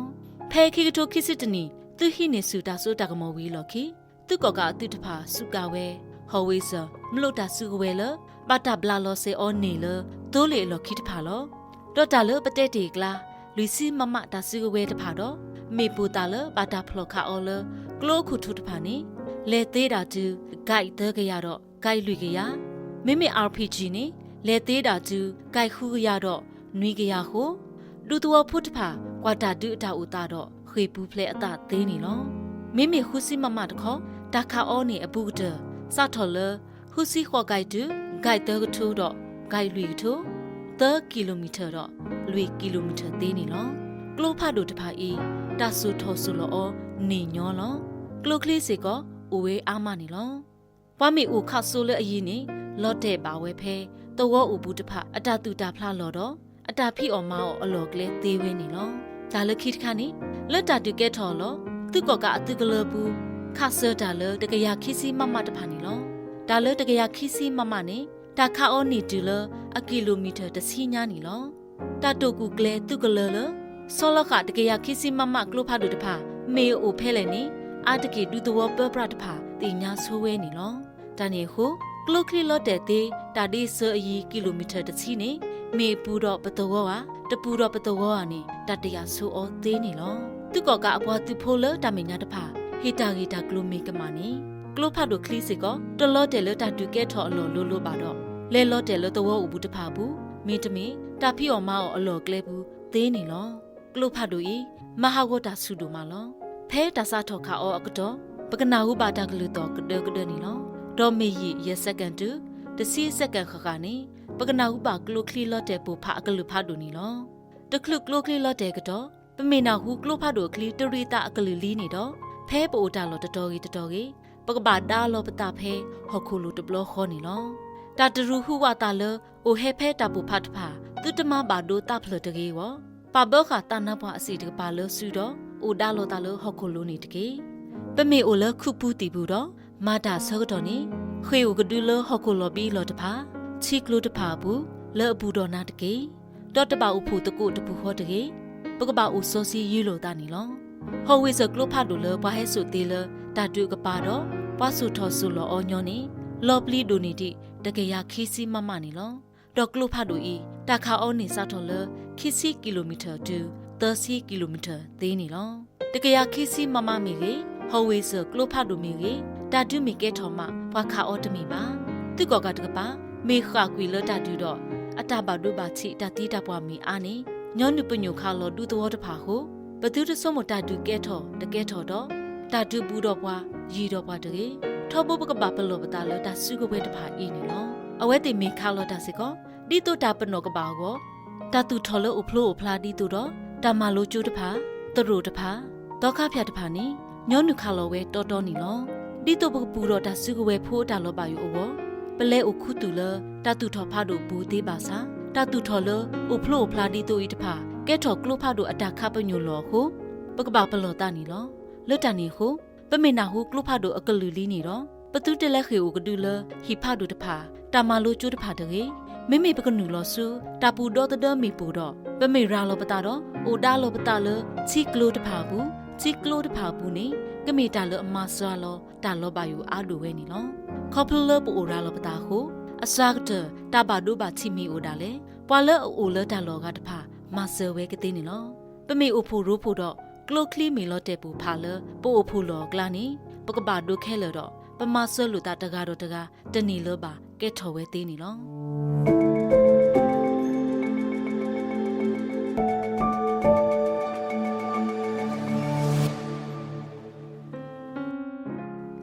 ဖဲခံကထိခံဆံတနံၣ် သုးဟံးန့ၢ်ဆူၣ်တၢ်စိတၢ်ကမီၤဝံၤအလီၢ်ခံ သုးကီၣ်ကးအသုးတဖၣ်စူးကါဝဲ howitzer မျိာ်တၢ်စုကဝဲၤလၢ ဘၣ်တၢ်ဘျးလီၤစဲၤအီၤန့ၢ်လၢ သိလ့ၣ်အလီၢ်ခံတဖၣ်လီၤ. ဒီးတၢ်လၢပတဲတ့ၢ်အကျါ လွံၢ်ဆံ MM တၢ်စုကဝဲၤတဖၣ်ဒီး မ့ၣ်ပိၢ်သၣ်လၢဘၣ်တၢ်ဖျီၣ်ခးအီၤလၢ ကျိခိၣ်ထူးတဖၣ်န့ၣ် လဲၤသ့ဒၣ်တုၤ gauge သၢကယၤဒီး gauge လွံၢ်ကယၤ, မ့မ့ၢ် RPG န့ၣ် လဲၤသ့ဒၣ်တုၤ gauge ဃုကယၤဒီး နွံကယၤအဃိ ဒူသဝီဖိတဖၣ် ကွၢ်တၢ်ဒုးအတၢ်အိၣ်သးဒီး ဃ့ၢ်ပူၤဖျဲးအသးသ့န့ၣ်လီၤ. မ့မ့ၢ်ဃုဆံ MM တခီ တၢ်ခးအီၤန့ၢ်အပူၤကတၢၢ် စးထီၣ်လၢ ဃုဆံဃိး gauge တုၤ gauge သၢကထိဒီး gauge လွံၢ်ကထိ, သၢ kilometer ဒီး လွံၢ် kilometer သ့န့ၣ်လီၤ. ကျိဖးဒိၣ်တဖၣ်အံၤ တၢ်စိာ်ထီၣ်စိာ်လီၤအီၤန့ၢ်ညီလီၤ. ကျိချံစ့ၢ်ကီး အိၣ်ဝဲအါမးန့ၣ်လီၤ. ပှၤမ့ၣ်အူၣ်ခးစိလၢအယံၤန့ၣ် လီၤတဲာ်ဘၣ်ဝဲဖဲ သဝီအိၣ်ဘူးတဖၣ် အတၢ်သူၣ်တၢ်ဖျးလီၢ်ဒီး အတၢ်ဖံးအီၣ်မၤအီၣ်အလီၢ်အကျဲသ့ဝဲန့ၣ်လီၤ. တၢ်လၢခံတခါန့ၣ် လၢတၢ်ဒုးကဲထီၣ်အလီၢ် သုးကီၣ်ကးအသုးကလၢၤပူၤ ခးစၢၤတၢ်လၢ တကယၤခံဆံ MM တဖၣ်န့ၣ်လီၤ. တၢ်လၢတကယၤခံဆံ MM န့ၣ် တၢ်ခးအီၤန့ၢ်တုၤလၢ အ kilometer တဆံညါန့ၣ်လီၤ. တၢ်တိာ်ကူၣ်ကျဲၤသုးကလၢၤလၢ ဆီလီၤဃာ် တကယၤခံဆံ MM ကျိဖးဒိၣ်တဖၣ် မ့ၢ်အအိၣ်ဖဲလဲၣ်န့ၣ် အါတက့ၢ်ဒူသဝီပၢပြးတဖၣ် သ့ၣ်ညါဆိဝဲန့ၣ်လီၤ. တၢ်န့ၣ်အဃိ ကျိချံလီၤတဲာ်သ့ တၢ်ဒ့စၢၤအယံၤ kilometer တဆံန့ၣ် မ့ၢ်အပူၤဒီးပသဝီဧါ, တပူၤဒီးပသဝီဧါန့ၣ် တၢ်တယာ်ဆိအီၤသ့န့ၣ်လီၤ. သုးကီၣ်ကးအပှၤသုးဖိလၢတၢ်မဲာ်ညါတဖၣ် ဟ့ၣ်တၢ်ဂ့ၢ်တၢ်ကျိၤမ့ၢ်ကမၣ်န့ၣ် ကျိဖးဒိၣ်ချံစ့ၢ်ကီး တလီၤတဲာ်လၢတၢ်ဒုးကဲထီၣ်အလီၢ်လိၤလိၤဘၣ်ဒီး လဲၤလီၤတဲာ်လၢသဝီအိၣ်ဘူးတဖၣ်အပူၤ မ့တမ့ၢ် တၢ်ဖံးအီၣ်မၤအီၣ်အလီၢ်အကျဲပူၤသ့န့ၣ်လီၤ. ကျိဖးဒိၣ်အံၤ မၤဟးဂီၤတၢ်ဆူၣ်ဒိၣ်မးလီၤ. ဖဲတၢ်စးထီၣ်ခးအီၤအကတီၢ် ပကနၢ်ဟူဘၣ်တၢ်ကလုၢ်သီၣ်ကဒၢကဒၢန့ၣ်လီၤ. ဒီးမ့ၢ်ယံာ်ယဲၢ် second တုၤ တဆံ second ဃၣ်ဃၣ်န့ၣ် ပကနၢ်ဟူဘၣ်ကျိချံလီၤတဲာ်ပိၢ်ဖးအကလုၢ်ဖးဒိၣ်န့ၣ်လီၤ. တချုးကျိချံလီၤတဲာ်အကတီၢ် ပမ့ၢ်နၢ်ဟူကျိဖးဒိၣ်အချံတရံးသးအကလုၢ်လံန့ၣ်ဒီး ဖဲပအိၣ်တၢ်လီၢ်တတီၤဂ့ၤတတီၤဂ့ၤ ပကဘၣ်ဒါလီၤပသးဖဲဟီၣ်ခိၣ်လိၤတဘျီဃီန့ၣ်လီၤ. တၢ်တရူးဟူးဝးသးလၢ အိၣ်ဟဲဖဲတၢ်ပိၢ်ဖးတဖၣ် သုတမၤဘၣ်ဒိသးဖျၢၣ်တဂ့ၤအဂီၢ် ပာ်ဘၢဃာ်သးနါပှၢ်အဆံးတကပၤလၢစုဒီး အိၣ်ဒါလီၤသးလၢဟီၣ်ခိၣ်လိၤန့ၣ်တက့ၢ်. ပမ့ၢ်အိၣ်လၢခူပူၤသံၣ်ပူၤဒီး မၤတၢ်အဆၢကတီၢ်န့ၣ် ဃ့ၢ်အိၣ်ကဒုလၢဟီၣ်ခိၣ်လီၤဘံလီၤတဖၣ် ထံကျိတဖၣ်အပူၤ လၢအဘူးဒီးနၤတက့ၢ်. ဒီးတဘၣ်အိၣ်ဖှိၣ်သကိးတပူၤဃီတဂ့ၤ. ပကဘၣ်အိၣ်စီဆှံယုၢ်လိာ်သးန့ၣ်လီၤ. howitzer ကျိဖးဒိၣ်လၢပှၤဟဲစိာ်သ့လၢ တၢ်ဒုးအကပၤဒီး ပှၤစိာ်ထီၣ်စိာ်လီၤအီၤညီန့ၣ် လီၤပျံၤဒိၣ်န့ၢ်ဒံး တကယၤခံဆံ MM န့ၣ်လီၤ. ဒီးကျိဖးဒိၣ်အံၤ တၢ်ခးအီၤန့ၢ်စးထီၣ်လၢ ခံဆံ kilometer တုၤ သၢဆံ kilometer သ့န့ၣ်လီၤ. တကယၤခံဆံ MM မ့ၢ်ဂ့ၤ, howitzer ကျိဖးဒိၣ်မ့ၢ်ဂ့ၤ, တၢ်ဒုးမ့ၢ်ကဲထီၣ်မး ပှၤခးအီၤတမ့ၢ်ဘၣ်. သုးကီၣ်ကးတကပၤ မ့ၢ်ဃၣ်ကွံာ်လၢတၢ်ဒုးဒီး အတၢ်ဘၣ်ဒိဘၣ်ထံးတၢ်သံတၢ်ပှၢ်မ့ၢ်အါန့ၣ် ညီနုၢ်ပညိၣ်ခးလီၤဒူသဝီတဖၣ်အဃိ ပသုတဆိကမိၣ်တၢ်ဒုးကဲထီၣ်တကဲထီၣ်ဒီး တၢ်ဒုးဘူးဒီးပှၤ ယံၤဒီးပှၤတဂ့ၤ. ထီဘိပကဘၣ်ပလီၢ်ပသးလၢတၢ်စုကဝဲၤတဖၣ်အံၤန့ၣ်လီၤ. အဝဲသ့ၣ်မ့ၢ်ခးလီၤတၢ်စ့ၢ်ကီး ဒ်သိးတၢ်ပနီၣ်ကဘၣ်အဂီၢ် တၢ်သူၣ်ထီၣ်လၢအိၣ်ဖျိအိၣ်ဖျါဒ်သိးဒီး တၢ်မၤလိကၠိတဖၣ်, သရိာ်တဖၣ်, သီခါဖၠၣ်တဖၣ်န့ၣ် ညီနုၢ်ခးလီၤဝဲတီတီန့ၣ်လီၤ. ဒ်သိးပကပူၤဒီးတၢ်စုကဝဲၤဖိအတၢ်လီၤဘၣ်ယိၣ်အဂီၢ် ပလဲၤအိၣ်ခူသူၣ်လၢ တၢ်သူၣ်ထီၣ်ဖးဒိၣ်ဘူးသ့ဘၣ်ဆၣ် တၢ်သူၣ်ထီၣ်လၢအိၣ်ဖျိအိၣ်ဖျါဒ်သိးအံၤတဖၣ် ကဲထီၣ်ကျိဖးဒိၣ်အတၢ်ခးပညိၣ်လီၢ်အဃိ ပကဘၣ်ပလီၢ်သးန့ၣ်လီၤ. လၢတၢ်န့ၣ်အဃိ ပမ့ၢ်နၢ်ဟူကျိဖးဒိၣ်အကလုၢ်လံန့ၣ်ဒီး ပသုတလဲၤဃ့ၢ်အိၣ်ကဒုလၢ ဟံၣ်ဖးဒိၣ်တဖၣ်, တၢ်မၤလိကၠိတဖၣ်တဂ့ၤ. မ့မ့ၢ်ပကနုာ်လီၤဆူ တၢ်ပူၤဒီသဒၢမ့ၣ်ပိၢ်ဒီး ပမ့ၢ်ရၤလီၤပသးဒီး အိၣ်ဒါလီၤပသးလၢ ထံကျိတဖၣ်အပူၤ, ထံကျိတဖၣ်အပူၤန့ၣ် ကမ့ၢ်တၢ်လၢအမၤစှၤလီၤတၢ်လီၤဘၣ်ယိၣ်အါဒိၣ်ဝဲန့ၣ်လီၤ. ခီဖျိလၢပအိၣ်ရၤလီၤပသးအဃိ အစှၤကတၢၢ် တၢ်ဘၣ်ဒိဘၣ်ထံးမ့ၢ်အိၣ်ဒၣ်လဲာ် ပှၤလၢအအိၣ်လၢတၢ်လီၢ်အဂၤတဖၣ် မၤစၢၤဝဲကသ့န့ၣ်လီၤ. ပမ့ၢ်အိၣ်ဖှိၣ်ရိဖှိၣ်ဒီး ကျိချံမ့ၢ်လီၤတဲာ်ပိၢ်ဖးလၢ ပအိၣ်ဖှိၣ်လီၢ်အကျါန့ၣ် ပကဘၣ်ဒိခဲလၢာ်ဒီး ပမၤစၢၤလိာ်သးတဂၤဒီးတဂၤ တန့ၢ်လၢၤဘၣ် ကဲထီၣ်ဝဲသ့န့ၣ်လီၤ.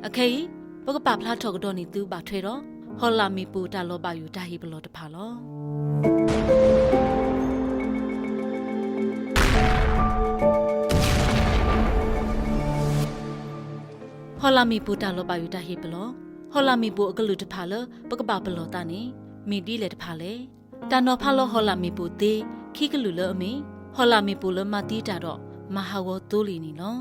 အခဲအံၤ ပကပာ်ဖျါထီၣ်ကဒီးန့ၢ်သုဘၣ်ထွဲဒီး ဟီၣ်လာ်မ့ၣ်ပိၢ်တၢ်လီၤဘၣ်ယိၣ်တၢ်ဟ့ၣ်ပလီၢ်တဖၣ်လီၤ. ဟီၣ်လာ်မ့ၣ်ပိၢ်တၢ်လီၤဘၣ်ယိၣ်တၢ်ဟ့ၣ်ပလီၢ်. ဟီၣ်လာ်မ့ၣ်ပိၢ်အကလုာ်တဖၣ်လၢပကဘၣ်ပလီၢ်သးန့ၣ် မ့ၢ်ဒ်လဲၣ်တဖၣ်လဲၣ်. တၢ်နီၤဖးလီၤဟီၣ်လာ်မ့ၣ်ပိၢ်သ့ ခံကလုာ်လၢအမ့ၢ် ဟီၣ်လာ်မ့ၣ်ပိၢ်လၢမၤသံတၢ်ဒီး မၤဟးဂီၤသိလ့ၣ်န့ၣ်လီၤ.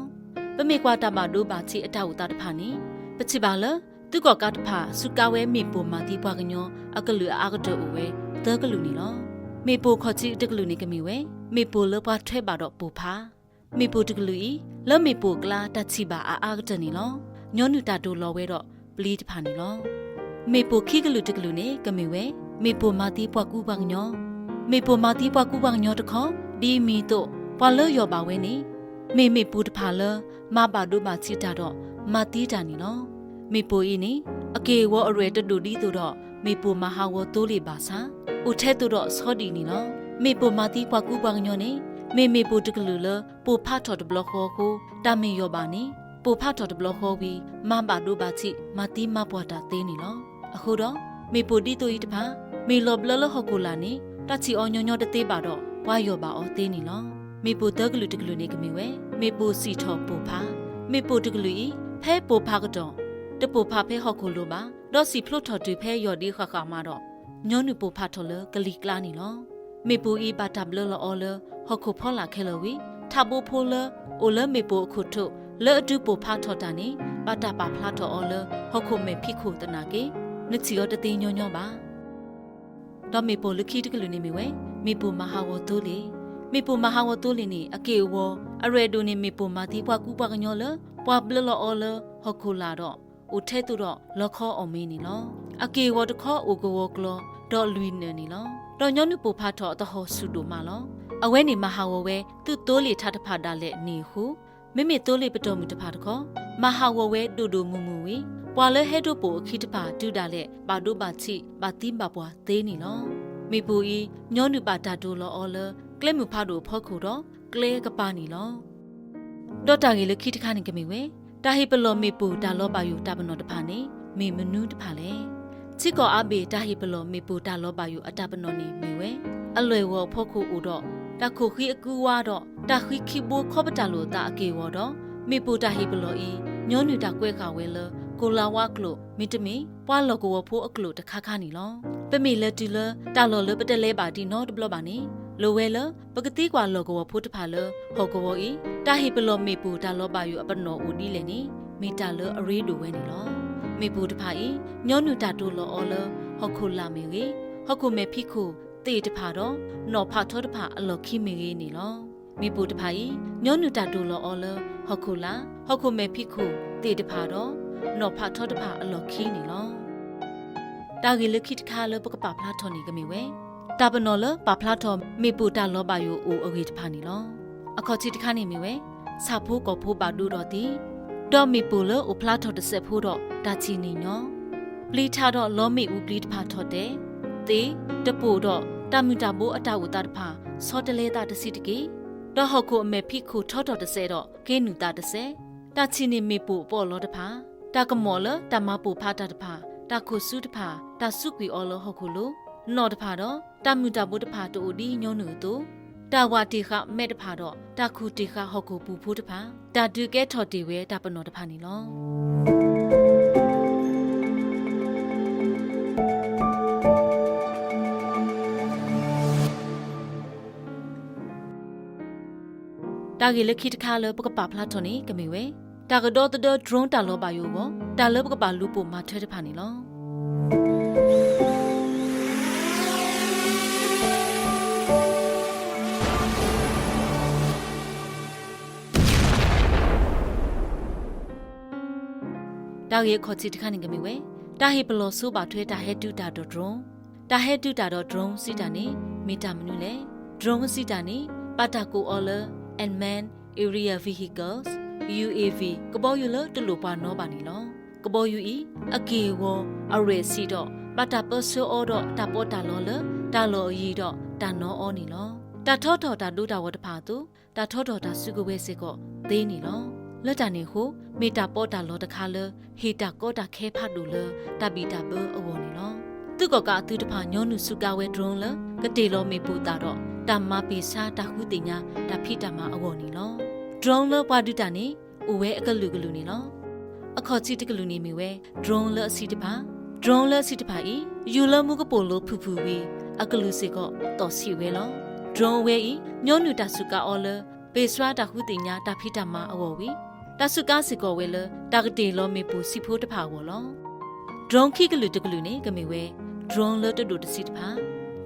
ပမ့ၢ်ကွၢ်တၢ်ဘၣ်ဒိဘၣ်ထံးအတၢ်အိၣ်သးတဖၣ်န့ၣ် ပထံၣ်ဘၣ်လၢ သုးကီၣ်ကးတဖၣ် စူးကါဝဲမ့ၣ်ပိၢ်မၤသံပှၤကညီအကလုာ်အအါကတၢၢ်အိၣ်ဝဲသၢကလုာ်န့ၣ်လီၤ. မ့ၣ်ပိၢ်ခီၣ်ထံးတကလုာ်န့ၣ်ကမ့ၢ်ဝဲ မ့ၣ်ပိၢ်လၢပှၤထွဲဘၣ်ဒီးပိၢ်ဖး မ့ၣ်ပိၢ်တကလုာ်အံၤ လၢမ့ၣ်ပိၢ်အကျါတၢ်ထံၣ်ဘၣ်အအါကတၢၢ်န့ၣ်လီၤ. ညီနုၢ်တၢ်တိာ်လီၤဝဲဒီးပျံၤတဖၣ်န့ၣ်လီၤ. မ့ၣ်ပိၢ်ခံကလုာ်တကလုာ်န့ၣ် ကမ့ၢ်ဝဲ မ့ၣ်ပိၢ်မၤသံပှၤကူပှၤကညီ. မ့ၣ်ပိၢ်မၤသံပှၤကူပှၤကညီတခီ ဒ်အမံၤအသိး ပှၤလၢယီၢ်ဘၣ်ဝဲန့ၣ် မ့ၢ်မ့ၣ်ပိၢ်တဖၣ်လၢ မၤဘၣ်ဒိဘၣ်ထံးတၢ်ဒီး မၤသံတၢ်န့ၣ်လီၤ. မ့ၣ်ပိၢ်အံၤန့ၣ် အက့ၢ်အဂီၤအရဲၣ်တဒိၣ်ဒ်သိးဒီး မ့ၣ်ပိၢ်မၤဟးဂီၤသိလ့ၣ်ဘၣ်ဆၣ် အိၣ်ထဲသိးဒီးဆီဒံၣ်န့ၣ်လီၤ. မ့ၣ်ပိၢ်မၤသံပှၤကူပှၤကညီန့ၣ် မ့ၢ်မ့ၣ်ပိၢ်တကလုာ်လၢ ပိၢ်ဖးထီၣ်တဘျီဃီအဃိ တၢ်မ့ၢ်ယီၢ်ဘၣ်န့ၣ် ပိၢ်ဖးထီၣ်တဘျီဃီဝံၤ မၤဘၣ်ဒိဘၣ်ထံး မၤသံမၤပှၢ်တၢ်သ့န့ၣ်လီၤ. အဃိဒီး မ့ၣ်ပိၢ်ဒ်သိးအံၤတဖၣ် မ့ၢ်လီၤဘျၢလၢဟီၣ်ခိၣ်လာ်န့ၣ် တၢ်ထံၣ်အီၤညီညီတသ့ဘၣ်ဒီး ပှၤယီၢ်ဘၣ်အီၤသ့န့ၣ်လီၤ. မ့ၣ်ပိၢ်သၢကလုာ်တကလုာ်န့ၣ်ကမ့ၢ်ဝဲ မ့ၣ်ပိၢ်စံၣ်ထီၣ်ပိၢ်ဖး. မ့ၣ်ပိၢ်တကလုာ်အံၤ ဖဲပိၢ်ဖးကတီၢ် တပိၢ်ဖးဖဲဟီၣ်ခိၣ်လိၤဘၣ် ဒီးစံၣ်ဖျိထီၣ်တုၤဖဲယီၢ်ဒံးဃၣ်ဃၣ်မးဒီး ညီနုၢ်ပိၢ်ဖးထီၣ်လၢကလံၤကျါန့ၣ်လီၤ. မ့ၣ်ပိၢ်အံၤဘၣ်တၢ်ဘျၢလီၤအီၤလၢ ဟီၣ်ခိၣ်ဖီလာ်ခဲလၢာ်ဝံၤ ထးဘိဖိလၢ အိၣ်လၢမ့ၣ်ပိၢ်အခိၣ်ထိး လၢအဒုးပိၢ်ဖးထီၣ်တၢ်န့ၣ် ဘၣ်တၢ်ပာ်ဖျါထီၣ်အီၤလၢ ဟီၣ်ခိၣ်မဲာ်ဖံးခိၣ်သနာ်က့ နထံၣ်အီၤတသ့ညီညီဘၣ်. ဒီးမ့ၣ်ပိၢ်လၢခံတကလုာ်န့ၣ်မ့ၢ်ဝဲ မ့ၣ်ပိၢ်မၤဟးဂီၤသိလ့ၣ်. မ့ၣ်ပိၢ်မၤဟးဂီၤသိလ့ၣ်န့ၣ် အက့ၢ်အဂီၤ အရဲၣ်ဒိၣ်န့ၢ်မ့ၣ်ပိၢ်မၤသံပှၤကူပှၤကညီလၢ ပှၤဘျၢလီၤအီၤလၢ ဟီၣ်ခိၣ်လာ်ဒီး အိၣ်ထဲသိးဒီးလီခီအီၣ်မ့ၤန့ၣ်လီၤ. အက့ၢ်အဂီၤတခီအိၣ်ကဝီၤကျီၤ ဒီးလွံၢ်နၢၣ်န့ၣ်လီၤ. ဒီးညီနုၢ်ပိၢ်ဖးထီၣ်အသဟီၣ်ဆူၣ်ဒိၣ်မးလီၤ. အဝဲန့ၣ်မၤဟးဂီၤဝဲ သုးသိလ့ၣ်ထးတဖၣ်ဒၣ်လဲာ်န့ၣ်အဃိ မ့မ့ၢ်သိလ့ၣ်ပတီၢ်မုၢ်တဖၣ်တခီ မၤဟးဂီၤဝဲဒိၣ်ဒိၣ်မုၢ်မုၢ်ဝံၤ ပှၤလၢဟဲဒိပိာ်အခံတဖၣ်တုၤဒၣ်လဲာ် ဘၣ်ဒိဘၣ်ထံး ဘၣ်သံဘၣ်ပှၢ်သ့န့ၣ်လီၤ. မ့ၣ်ပိၢ်အံၤ ညီနုၢ်ဘၣ်တၢ်တိာ်လီၤအီၤလၢ ကျဲမုၢ်ဖးဒိၣ်အဖီခိၣ်ဒီး ကျဲကပၤန့ၣ်လီၤ. ဒီးတၢ်ဂ့ၢ်လၢခံတခါန့ၣ်ကမ့ၢ်ဝဲ တၢ်ဟ့ၣ်ပလီၢ်မ့ၣ်ပိၢ်တၢ်လီၤဘၣ်ယိၣ်တၢ်ပနီၣ်တဖၣ်န့ၣ် မ့ၢ်မနုၤတဖၣ်လဲၣ်. ထံကီၢ်အါဘ့ၣ်တၢ်ဟ့ၣ်ပလီၢ်မ့ၣ်ပိၢ်တၢ်လီၤဘၣ်ယိၣ်အတၢ်ပနီၣ်န့ၣ်မ့ၢ်ဝဲ အလွဲၢ်ဂီၤအဖီခိၣ်အိၣ်ဒီး တၢ်ခိၣ်ဃံအကုဝါဒီး တၢ်ဃံခံဘိခီပတာ်လိာ်အသးအက့ၢ်အဂီၤဒီး မ့ၣ်ပိၢ်တၢ်ဟ့ၣ်ပလီၢ်အံၤ ညီနုၢ်တၢ်ကွဲးဃာ်ဝဲလၢ ကိၤလၤဝါအကျိာ် မ့တမ့ၢ် ပှၤလီၢ်ကဝီၤဖိအကျိာ်တခါခါန့ၣ်လီၤ. ပမ့ၢ်လဲၤတုၤလၢ တၢ်လီၢ်လၢပတလဲၤဘၣ်ဒံးနီတဘျီဘၣ်န့ၣ် လိၤဝဲလၢ ပကသံကွၢ်လီၢ်ကဝီၤဖိတဖၣ်လၢ ဟီၣ်ကဝီၤအံၤ တၢ်ဟ့ၣ်ပလီၢ်မ့ၣ်ပိၢ်တၢ်လီၤဘၣ်ယိၣ်အပနီၣ်အိၣ်ဒ်လဲၣ်န့ၣ် မ့ၢ်တၢ်လၢအရ့ဒိၣ်ဝဲန့ၣ်လီၤ. မ့ၣ်ပိၢ်တဖၣ်အံၤ ညီနုၢ်တၢ်တိာ်လီၤအီၤလၢ ဟီၣ်ခိၣ်လာ်မ့ၢ်ဂ့ၤ, ဟီၣ်ခိၣ်မဲာ်ဖံးခိၣ်သ့ၣ်တဖၣ်ဒီး နီၣ်ဖးထီတဖၣ်အလီၢ်ခံမ့ၢ်ဂ့ၤန့ၣ်လီၤ. မ့ၣ်ပိၢ်တဖၣ်အံၤ ညီနုၢ်တၢ်တိာ်လီၤအီၤလၢ ဟီၣ်ခိၣ်လာ်, ဟီၣ်ခိၣ်မဲာ်ဖံးခိၣ်သ့ၣ်တဖၣ်ဒီး နီၣ်ဖးထီတဖၣ်အလီၢ်ခံန့ၣ်လီၤ. တၢ်ဂ့ၢ်လၢခံတခါလၢပကပာ်ဖျါထီၣ်န့ၣ်ကမ့ၢ်ဝဲ တၢ်ပနီၣ်လၢပာ်ဖျါထီၣ်မ့ၣ်ပိၢ်တၢ်လီၤဘၣ်ယိၣ်အိၣ်အဂ့ၢ်တဖၣ်န့ၣ်လီၤ. အခီၣ်ထံးတခါန့ၣ်မ့ၢ်ဝဲ ဆၣ်ဖိကီၢ်ဖိဘၣ်ဒိဒီးသံ, ဒီးမ့ၣ်ပိၢ်လၢအိၣ်ဖျါထီၣ်တစဲးဖိဒီးတၢ်ထံၣ်န့ၢ်ညီ, ပျံၤထးဒီးလီမ့ၣ်အူပျံၤတဖၣ်ထီၣ်တဲာ်, သ့ၣ်, တပိာ်ဒီးတၢ်မုၢ်တၢ်ဘိအတၢ်အိၣ်သးတဖၣ် ဆီတလဲသးတဆံးတက့ၢ်, ဒီးဟီၣ်ခိၣ်အမဲာ်ဖံးခိၣ်ထီထီၣ်တစဲးဒီးက့နုာ်သးတစဲး, တၢ်ထံၣ်န့ၢ်မ့ၣ်ပိၢ်အပီးအလီတဖၣ်, တၢ်ကမီၤလၢတၢ်မၤပိာ်ဖးတၢ်တဖၣ်, တၢ်ခိၣ်ဆူတဖၣ်, တၢ်စူးကွံာ်အီၤလၢဟီၣ်ခိၣ်လိၤ, နီၣ်တဖၣ်ဒီး တၢ်မုၢ်တၢ်ဘိတဖၣ်တအိၣ်ဒ်ညီနုၢ်အသိး, တၢ်ဝးတ့ၢ်ဃာ်မဲးတဖၣ်ဒီး တၢ်ခူၣ်တ့ၢ်ဃာ်ဟီၣ်ခိၣ်ပူၤဖိတဖၣ်, တၢ်ဒုးကဲထီၣ်တ့ၢ်ဝဲတၢ်ပနီၣ်တဖၣ်န့ၣ်လီၤ. တၢ်ဂ့ၢ်လၢခံတခါလၢပကပာ်ဖျါထီၣ်န့ၣ် ကမ့ၢ်ဝဲ တၢ်ကဒီသဒၢ drone တၢ်လီၤဘၣ်ယိၣ်အဂီၢ် တၢ်လၢပကဘၣ်လူၤပိာ်မၤထွဲတဖၣ်န့ၣ်လီၤ. တၢ်ဂ့ၢ်အခီၣ်ထံးတခါန့ၣ်ကမ့ၢ်ဝဲ တၢ်ဟ့ၣ်ပလီၢ်ဆိဘၣ်ထွဲတၢ်ဟဲတုၤတၢ်ဒီး drone, တၢ်ဟဲတုၤတၢ်ဒီး drone စံးတၢ်န့ၣ် မ့ၢ်တၢ်မနုၤလဲၣ်. drone စံးတၢ်န့ၣ် ဘၣ်တၢ်ကိးအီၤလၢ unmanned aerial vehicles, U A V ကဘီယူၤလၢတလိၣ်ပှၤနီဘၣ်န့ၣ်လီၤ. ကဘီယူၤအံၤ အက့ၢ်အဂီၤ အရဲၣ်ဆံးဒီး ဘၣ်တၢ်ပၢဆှၢအီၤဒီးတၢ်ပီးတၢ်လီလၢ တၢ်လီၢ်အယံၤဒီးတၢ်နီအီၤန့ၣ်လီၤ. တၢ်ထီထီၣ်တၢ်ဒိတၢ်ဂီၤတဖၣ်အသိး တၢ်ထီထီၣ်တၢ်စုကဝဲၤစ့ၢ်ကီးသ့န့ၣ်လီၤ. လၢတၢ်န့ၣ်အဃိ မ့ၢ်တၢ်ပီးတၢ်လီတခါလၢ ဟ့ၣ်တၢ်ကီတၢ်ခဲဖးဒိၣ်လၢ တၢ်ဘံၣ်တၢ်ဘၢအဂီၢ်န့ၣ်လီၤ. သုးကီၣ်ကးအသုးတဖၣ် ညီနုၢ်စူးကါဝဲ drone လၢ ကတ့ၢ်လီၤမ့ၣ်ပိၢ်သၣ်ဒီး တၢ်မၤပ့ၢ်ဆါတၢ်ဃုသ့ၣ်ညါ တၢ်ဖံးတၢ်မၤအဂီၢ်န့ၣ်လီၤ. drone လၢပှၤဒုးတၢ်န့ၣ် အိၣ်ဝဲအကလုာ်ကလုာ်န့ၣ်လီၤ. အခီၣ်ထံးတကလုာ်န့ၣ်မ့ၢ်ဝဲ drone လၢအဆံးတဖၣ်, drone လၢအဆံးတဖၣ်အံၤ ယူၤလၢမူကပိာ်လိၤဖုၣ်ဖုၣ်ဝံၤ အကလုာ်စ့ၢ်ကီး သီၣ်ဆံးဝဲလီၤ. drone ဝဲအံၤ ညီနုၢ်တၢ်စူးကါအီၤလၢ ပ့ၢ်ဆှါတၢ်ဃုသ့ၣ်ညါတၢ်ဖံးတၢ်မၤအဂီၢ်ဝံၤ တၢ်စူးကါစ့ၢ်ကီးဝဲလၢ တၢ်ကတ့ၢ်လီၤမ့ၣ်ပိၢ်ဆံးဖိတဖၣ်အဂီၢ်လီၤ. drone ခံကလုာ်တကလုာ်န့ၣ် ကမ့ၢ်ဝဲ drone လၢတဒိၣ်တဆံးတဖၣ်,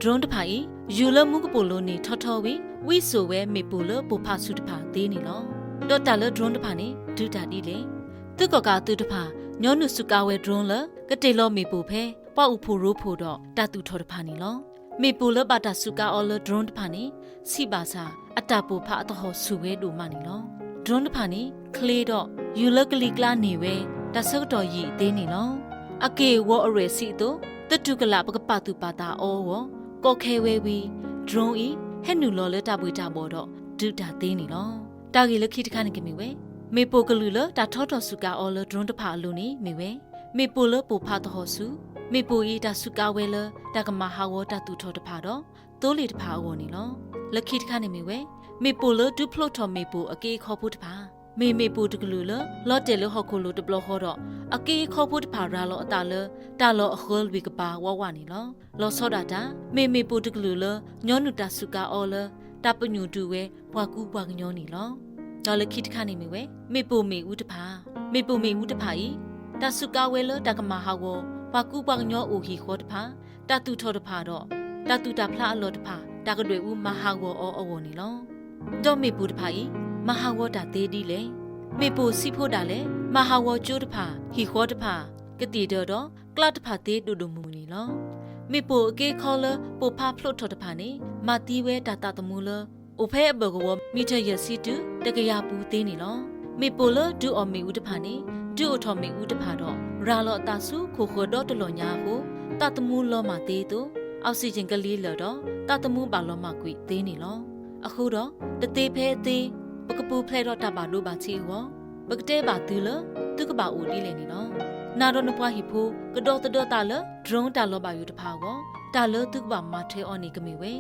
drone တဖၣ်အံၤ ယူၤလၢမူကပိာ်လိၤန့ၣ်ထီထီဝံၤ ဝံစိာ်ဝဲမ့ၣ်ပိၢ်လၢပိၢ်ဖးဆူၣ်တဖၣ်သ့န့ၣ်လီၤ. ဒီးတၢ်လၢ drone တဖၣ်န့ၣ် ဒုးတၢ်ဒ်လဲၣ်. သုးကီၣ်ကးအသုးတဖၣ် ညီနုၢ်စူးကါဝဲ drone လၢ ကတ့ၢ်လီၤမ့ၣ်ပိၢ်ဖဲ ပှၤအိၣ်ဖှိၣ်ရိဖှိၣ်ဒီးတၢ်သူၣ်ထီၣ်တဖၣ်န့ၣ်လီၤ. မ့ၣ်ပိၢ်လၢဘၣ်တၢ်စူးကါအီၤလၢ drone တဖၣ်န့ၣ် ဆံးဘၣ်ဆၣ် အတၢ်ပိၢ်ဖးအသဟီၣ်ဆူၣ်ဝဲဒိၣ်မးန့ၣ်လီၤ. drone တဖၣ်န့ၣ် ချ့ဒီး ယူၤလၢကလံၤကျါန့ၢ်ဝဲ တၢ်ဆၢကတီၢ်ယံာ်သ့န့ၣ်လီၤ. အက့ၢ်အဂီၤအရဲၣ်ဆံးအသိး သတူၢ်ကလာ်ပကပာ်သူၣ်ပာ်သးအီၤအဂီၢ် ကီခဲဝဲဝံၤ drone အံၤ ဟဲနုာ်လီၤလၢတၢ်ဘှ့ၣ်တၢ်ဘှီၣ်ဒီး ဒုးတၢ်သ့န့ၣ်လီၤ. တၢ်ဂ့ၢ်လၢခံတခါန့ၣ်ကမ့ၢ်ဝဲ မ့ၣ်ပိၢ်ကလုာ်လၢတၢ်ထီထီၣ်စူးကါအီၤလၢ drone တဖၣ်အလိၤန့ၣ်မ့ၢ်ဝဲ မ့ၣ်ပိၢ်လၢပိၢ်ဖးသဟီၣ်ဆူၣ်, မ့ၣ်ပိၢ်အံၤတၢ်စူးကါဝဲလၢ တၢ်ကမၤဟးဂီၤတၢ်သူၣ်ထီၣ်တဖၣ်ဒီး သိလ့ၣ်တဖၣ်အဂီၢ်န့ၣ်လီၤ. လၢခံတခါန့ၣ်မ့ၢ်ဝဲ မ့ၣ်ပိၢ်လၢဒုးဖျိးထီၣ်မ့ၣ်ပိၢ်အက့အခီဖိတဖၣ်, မ့ၢ်မ့ၣ်ပိၢ်တကလုာ်လၢ လီၤတဲာ်လၢဟီၣ်ခိၣ်လိၤတဘျီဃီဒီး အက့အခီဖိတဖၣ်ရၤလီၤအသးလၢ တၢ်လီၢ်အဃၢလွံၢ်ကပၤဝးဝးန့ၣ်လီၤ. လီၤဆီဒၣ်တၢ် မ့ၢ်မ့ၣ်ပိၢ်တကလုာ်လၢ ညီနုၢ်တၢ်စူးကါအီၤလၢ တၢ်ပညိၣ်ဒုးဝဲပှၤကူပှၤကညီန့ၣ်လီၤ. ဒီးလၢခံတခါန့ၣ်မ့ၢ်ဝဲ မ့ၣ်ပိၢ်မ့ၣ်အူတဖၣ်, မ့ၣ်ပိၢ်မ့ၣ်အူတဖၣ်အံၤ တၢ်စူးကါဝဲလၢတၢ်ကမၤဟးဂီၤ ပှၤကူပှၤကညီအိၣ်ဟံၣ်ဃီတဖၣ်, တၢ်သူၣ်ထီၣ်တဖၣ်ဒီး တၢ်သူၣ်တၢ်ဖျးအလီၢ်တဖၣ် တၢ်ကဒွဲၣ်အူမၤဟးဂီၤအီၤအဂီၢ်န့ၣ်လီၤ. ဒီးမ့ၣ်ပိၢ်တဖၣ်အံၤ မၤဟးဂီၤတၢ်သ့ဒ်လဲၣ်. မ့ၣ်ပိၢ်ဆံးဖိဒၣ်လဲာ် မၤဟးဂီၤကၠိတဖၣ်, ဟံၣ်ဃီတဖၣ်, ကသံၣ်ဒၢဒီး ကျးတဖၣ်သ့ဒိၣ်ဒိၣ်မုၢ်မုၢ်န့ၣ်လီၤ. မ့ၣ်ပိၢ်အက့အခီလၢပိၢ်ဖးဖျိးထီၣ်တဖၣ်န့ၣ် မၤသံဝဲတၢ်သးသမူလၢ အိၣ်ဖဲအဘၢၣ်ကဝီၤ မံၤထၢၣ်ယဲၢ်ဆံတုၤ တကယၤပူၤသ့န့ၣ်လီၤ. မ့ၣ်ပိၢ်လၢဒုးအီၣ်မ့ၣ်အူတဖၣ်န့ၣ် ဒုးအိၣ်ထီၣ်မ့ၣ်အူတဖၣ်ဒီး ရၤလီၤအသးဆူခိၣ်ဃၢၤဒီတလီၢ်ညါအဃိ သးသမူလီၤမၢ်သ့အသိး oxygen ကလံၤလၢာ်ဒီး သးသမူဘၣ်လီၤမၢ်ကွံာ်သ့န့ၣ်လီၤ. အဃိဒီး တသ့ဖဲအသ့ ပကပူၤဖျဲးဒီးတၢ်ဘၣ်ဒိဘၣ်ထံးအဂီၢ် ပကတဲဘၣ်သုလၢ သုကဘၣ်အိၣ်ဒ်လဲၣ်န့ၣ်လီၤ. နၤဒီးနပှၤဟံၣ်ဖိ ကဒီသဒၢသးလၢ drone တၢ်လီၤဘၣ်ယိၣ်တဖၣ်အဂီၢ် တၢ်လၢသုကဘၣ်မၤထွဲအီၤန့ၣ်ကမ့ၢ်ဝဲ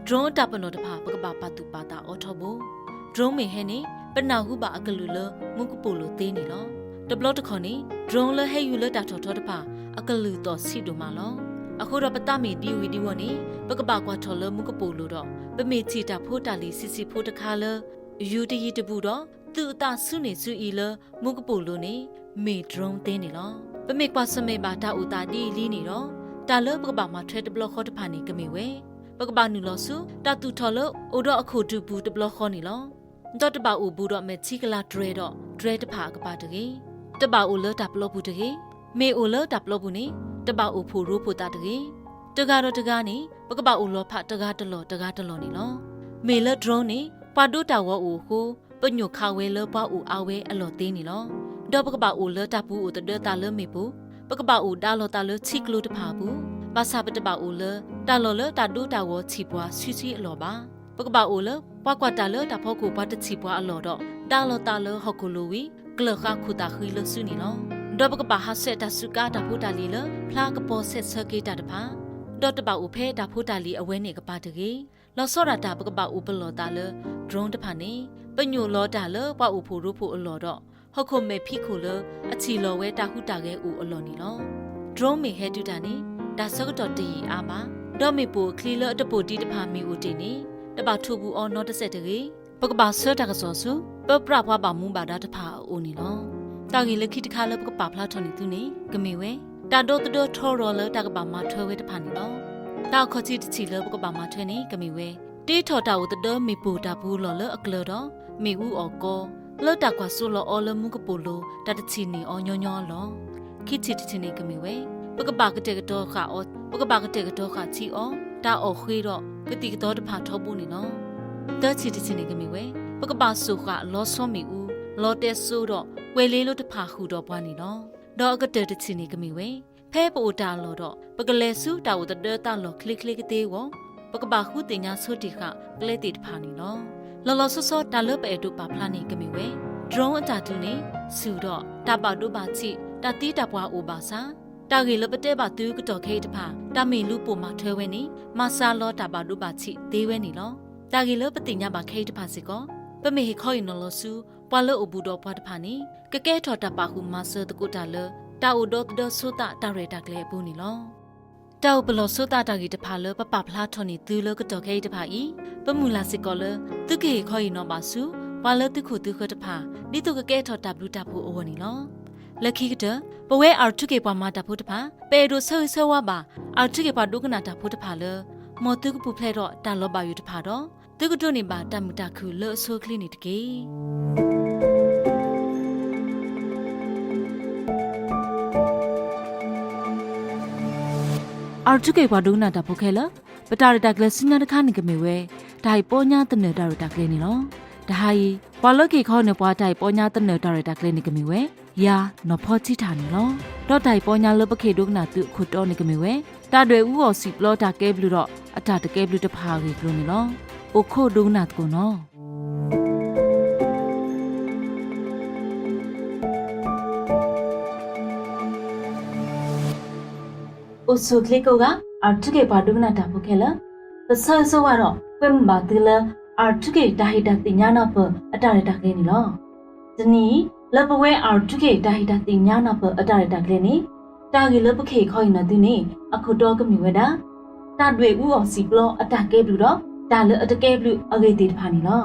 drone တၢ်ပနီၣ်တဖၣ် ပကဘၣ်ပာ်သူၣ်ပာ်သးအီၤထီဘိ drone မ့ၢ်ဟဲန့ၣ် ပနၢ်ဟူဘၣ်အကလုာ်လၢမူကပိာ်လိၤသ့န့ၣ်လီၤ. တဘျီတခီၣ်န့ၣ် drone လၢဟဲယူၤလၢတၢ်ထီၣ်ထီတဖၣ် အကလုၢ်သီၣ်ဆံးဒိၣ်မးလီၤ. အဃိဒီးပသးမ့ၢ်ဒံဝံၤဒံဝီၤန့ၣ် ပကဘၣ်ကွၢ်ထီၣ်လၢမူကပိာ်လိၤဒီး ပမ့ၢ်ထံၣ်တၢ်ဖိတၢ်လံၤဆံးဆံးဖိတခါလၢ ယူၤတယံၤတဘူးဒီး သူၣ်အသးဆူန့ၢ်ဆူအံၤလၢမူကပိာ်လိၤန့ၣ် မ့ၢ် drone သ့န့ၣ်လီၤ. ပမ့ၢ်ကွၢ်ဆၢၣ်မဲာ်ဘၣ်တၢ်အိၣ်သးဒ်အံၤလံန့ၣ်ဒီး တၢ်လၢပကဘၣ်မၤထွဲတဘျီဃီတဖၣ်န့ၣ်ကမ့ၢ်ဝဲ ပကဘၣ်နုာ်လီၤဆူ တၢ်သူၣ်ထီၣ်လၢအိၣ်ဒီးအခိၣ်ဒူၣ်ပူၤတဘျီဃီန့ၣ်လီၤ. ဒီးတဘၣ်အိၣ်ဘူးဒီးမဲာ်ထံကလၤတြဲၤဒီးတြဲၤတဖၣ်အကပၤတဂ့ၤ. တဘၣ်အိၣ်လၢတၢ်ပျီပူၤတဂ့ၤ. မ့ၢ်အိၣ်လၢတၢ်ပျီပူၤန့ၣ် တဘၣ်အိၣ်ဖှိၣ်ရိဖှိၣ်သးတဂ့ၤ. တဂၤဒီးတဂၤန့ၣ် ပကဘၣ်အိၣ်လီၤဖးတဂၤတလီၢ်တဂၤတလီၢ်န့ၣ်လီၤ. မ့ၢ်လၢ drone န့ၣ် ပှၤဒိတၢ်ဂီၤအိၣ်အဃိ ပညိၣ်ခးဝဲလၢပှၤအိၣ်အါဝဲအလီၢ်သ့န့ၣ်လီၤ. ဒီးပကဘၣ်အိၣ်လၢတၢ်ပူၤအိၣ်သဒၢသးလၢမ့ၣ်ပိၢ်, ပကဘၣ်အိၣ်ဒါလီၤသးလၢထံကျိတဖၣ်အပူၤ, ဘၣ်ဆၣ်ပတဘၣ်အိၣ်လၢ တၢ်လီၢ်လၢတၢ်ဒိတၢ်ဂီၤထံၣ်ပှၤဆံဆံအလီၢ်ဘၣ်. ပကဘၣ်အိၣ်လၢ ပှၤကွၢ်တၢ်လၢတၢ်ဖီခိၣ်ပှၤတထံၣ်ပှၤအလီၢ်ဒီး ဒါလီၤသးလၢဟီၣ်ခိၣ်လိၤဝံၤ ကျၢၢ်ဃာ်ခိၣ်သးဃံလၢစုန့ၣ်လီၤ. ဒီးပကဘၣ်ဟးဆှဲးတၢ်စူးကါတၢ်ဖိတၢ်လံၤလၢ ဖျါကပီၤဆဲးဆၢက့ၤတၢ်တဖၣ်, ဒီးတဘၣ်အိၣ်ဖဲတၢ်ဖိတၢ်လံၤအဝဲန့ၣ်အကပၤတဂ့ၤ. လီၤဆီဒၣ်တၢ် ပကဘၣ်အိၣ်ပလီၢ်သးလၢ drone တဖၣ်န့ၣ် ပညိၣ်လီၤတၢ်လၢပှၤအိၣ်ဖှိၣ်ရိဖှိၣ်အလီၢ်ဒီး ဟီၣ်ခိၣ်မဲာ်ဖံးခိၣ်လၢအထံၣ်လီၤဝဲတၢ်ဟူးတၢ်ဂဲၤအိၣ်အလီၢ်န့ၣ်လီၤ. drone မ့ၢ်ဟဲဒုးတၢ်န့ၣ် တၢ်ဆၢကတီၢ်တယံာ်အါဘၣ်. ဒီးမ့ၣ်ပိၢ်အချံလၢအတပိာ်တံၢ်တဖၣ်မ့ၢ်အိၣ်တ့ၢ်န့ၣ် တဘၣ်ထိၣ်ဘူးအီၤနီတစဲးတဂ့ၤ. ပကဘၣ်ဆှၢတၢ်ကစီၣ်ဆူ ပပြးပှၤဘၣ်မူဘၣ်ဒါတဖၣ်အအိၣ်န့ၣ်လီၤ. တၢ်ဂ့ၢ်လၢခံတခါလၢပကပာ်ဖျါထီၣ်န့ၢ်သုန့ၣ် ကမ့ၢ်ဝဲ တၢ်ဒီသဒၢထီရီၤလၢတၢ်ကဘၣ်မၤထွဲဝဲတဖၣ်န့ၣ်လီၤ. တၢ်အခီၣ်ထံးတထံၣ်လၢပကဘၣ်မၤထွဲန့ၣ် ကမ့ၢ်ဝဲ တ့ထီၣ်တၢ်အိၣ်သဒၢမ့ၣ်ပိၢ်တၢ်ပူၤလီၢ်လၢအကျၢၤဒီး မ့ၣ်အူအီၣ်ကီ လၢတၢ်ကွၢ်စိလီၤအီၤလၢမူကပိာ်လိၤ တၢ်တထံၣ်န့ၢ်အီၤညီညီအလီၢ်. ခံထံၣ်တထံၣ်န့ၣ်ကမ့ၢ်ဝဲ ပကဘၣ်ကတဲာ်ကတီၤဃာ်အီၤ, ပကဘၣ်ကတဲာ်ကတီၤဃာ်ထံအီၤ တၢ်အီၣ်ဃ့ဒီး ကသံၣ်ကသီတဖၣ်ထီဘိန့ၣ်လီၤ. သၢထံၣ်တထံၣ်န့ၣ်ကမ့ၢ်ဝဲ ပကဘၣ်စိာ်ဃာ်လီဆီမ့ၣ်အူ, လီတဲစိဒီး ကွဲၤလ့လိတဖၣ်ဃုာ်ဒီးပှၤန့ၣ်လီၤ. ဒီးအကတၢၢ်တထံၣ်န့ၣ်ကမ့ၢ်ဝဲ ဖဲပအိၣ်တၢ်အလီၢ်ဒီး ပကလဲၤဆူတၢ်အိၣ်သဒၢသးလီၢ်ချ့ချ့ကသ့အဂီၢ် ပကဘၣ်ဃုသ့ၣ်ညါဆိတ့ၢ်ဃာ်ကျဲသ့ၣ်တဖၣ်န့ၣ်လီၤ. လီၤလီၤဆီဆီတၢ်လၢပအဲၣ်ဒိးပာ်ဖျါန့ၣ်ကမ့ၢ်ဝဲ drone အတၢ်တုၤန့ၣ် ဆူၣ်ဒီးတၢ်ဘၣ်ဒိဘၣ်ထံး တၢ်သံတၢ်ပှၢ်အိၣ်ဘၣ်ဆၣ်, တၢ်ဂ့ၢ်လၢပတဲဘၣ်သုကတီၢ်ခဲအံၤတဖၣ် တၢ်မ့ၢ်လူပိာ်မၤထွဲဝဲန့ၣ် မၤစှၤလီၤတၢ်ဘၣ်ဒိဘၣ်ထံးသ့ဝဲန့ၣ်လီၤ. တၢ်ဂ့ၢ်လၢပသ့ၣ်ညါဘၣ်ခဲအံၤတဖၣ်စ့ၢ်ကီး ပမ့ၢ်ဟ့ၣ်ခီဟ့ၣ်နီၤလီၤဆူ ပှၤလၢအအိၣ်ဘူးဒီးပှၤတဖၣ်န့ၣ် ကကဲထီၣ်တၢ်ပာ်ဃုာ်မၤစၢၤသကိးတၢ်လၢ တၢ်အိၣ်ဒီသဒၢဆိသးတၢ်ရဲၣ်တၢ်ကျဲၤအပူၤန့ၣ်လီၤ. တၢ်အိၣ်ပလီၢ်ဆိသးတၢ်ဂ့ၢ်တဖၣ်လၢပပာ်ဖျါထီၣ်န့ၢ်သုလၢကတီၢ်ခဲအံၤတဖၣ်အံၤ, ပမုၢ်လၢ်စ့ၢ်ကီးလၢ သုကဟ့ၣ်ခီဟ့ၣ်နီၤဘၣ်ဆူ ပှၤလၢသုခိၣ်သုဃၢၤတဖၣ် ဒ်သိးကကဲထီၣ်တၢ်ဘျုးတၢ်ဖှိၣ်အဂီၢ်န့ၣ်လီၤ. လၢခံကတၢၢ် ပဝဲအၣ်ထူခ့ၣ်ပှၤမၤတၢ်ဖိတဖၣ် ပအဲၣ်ဒိးဆၢဂ့ၤဆၢဝါဘၣ် အၣ်ထူခ့ၣ်ပှၤဒိကနၣ်တၢ်ဖိတဖၣ်လၢ မ်သုကပူၤဖျဲးထီၣ်တၢ်လီၤဘၣ်ယိၣ်တဖၣ်ဒီး သုကဒိးန့ၢ်ဘၣ်တၢ်မုာ်တၢ်ခုၣ်လၢအဆိအချ့န့ၣ်တက့ၢ်. အၣ်ထူခ့ၣ်ပှၤဒိကနၣ်တၢ်ဖိခဲလၢာ်, ပတၢ်ရဲၣ်တၢ်ကျဲၤဆူညါတခါန့ၣ်ကမ့ၢ်ဝဲ တၢ်ဟ့ၣ်ပီညါသနၢၣ်တၢ်ရဲၣ်တၢ်ကျဲၤန့ၣ်လီၤ. တဟါအံၤ ပှၤလၢကဟ့ၣ်ခီန့ၢ်ပှၤတၢ်ဟ့ၣ်ပီညါသနၢၣ်တၢ်ရဲၣ်တၢ်ကျဲၤန့ၣ်ကမ့ၢ်ဝဲ ယၤနီၢ်ဖီထံထၣ်န့ၣ်လီၤ. ဒီးတၢ်ဟ့ၣ်ပီညါလၢပကဟ့ၣ်ဒိကနၣ်သုအခိၣ်တီန့ၣ်ကမ့ၢ်ဝဲ တၢ်ဒွဲၣ်အူအီၣ်စံာ်ပျီတၢ်ကဲဘျုးဒီး အတၢ်တကဲဘျုးတဖၣ်အဂ့ၢ်အကျိၤန့ၣ်လီၤ. အိၣ်ခိးဒိကနၣ်သကိးနီၤ. အိၣ်ဆူၣ်အိၣ်ချ့ကိးဂၤ အၣ်ထူခ့ၣ်ပှၤဒိကနၣ်တၢ်ဖိခဲလၢာ်, ပဆၢဂ့ၤဆၢဝါဒီးကွဲမုာ်ဘၣ်သုလၢ အၣ်ထူခ့ၣ်တၢ်ဟ့ၣ်တၢ်သ့ၣ်ညါနၢ်ပၢၢ်အတၢ်ရဲၣ်တၢ်ကျဲၤန့ၣ်လီၤ. တနံၤအံၤ လၢပဝဲအၣ်ထူခ့ၣ်တၢ်ဟ့ၣ်တၢ်သ့ၣ်ညါနၢ်ပၢၢ်အတၢ်ရဲၣ်တၢ်ကျဲၤန့ၣ် တၢ်ဂ့ၢ်လၢပကဟ့ၣ်ခီဟ့ၣ်နီၤသုန့ၣ် အခိၣ်တီကမ့ၢ်ဝဲဒၣ် တၢ်ဒွဲၣ်အူအီၣ်စံာ်ပျီအတၢ်ကဲဘျုးဒီး တၢ်လၢအတကဲဘျုးအဂ့ၢ်သ့ၣ်တဖၣ်န့ၣ်လီၤ.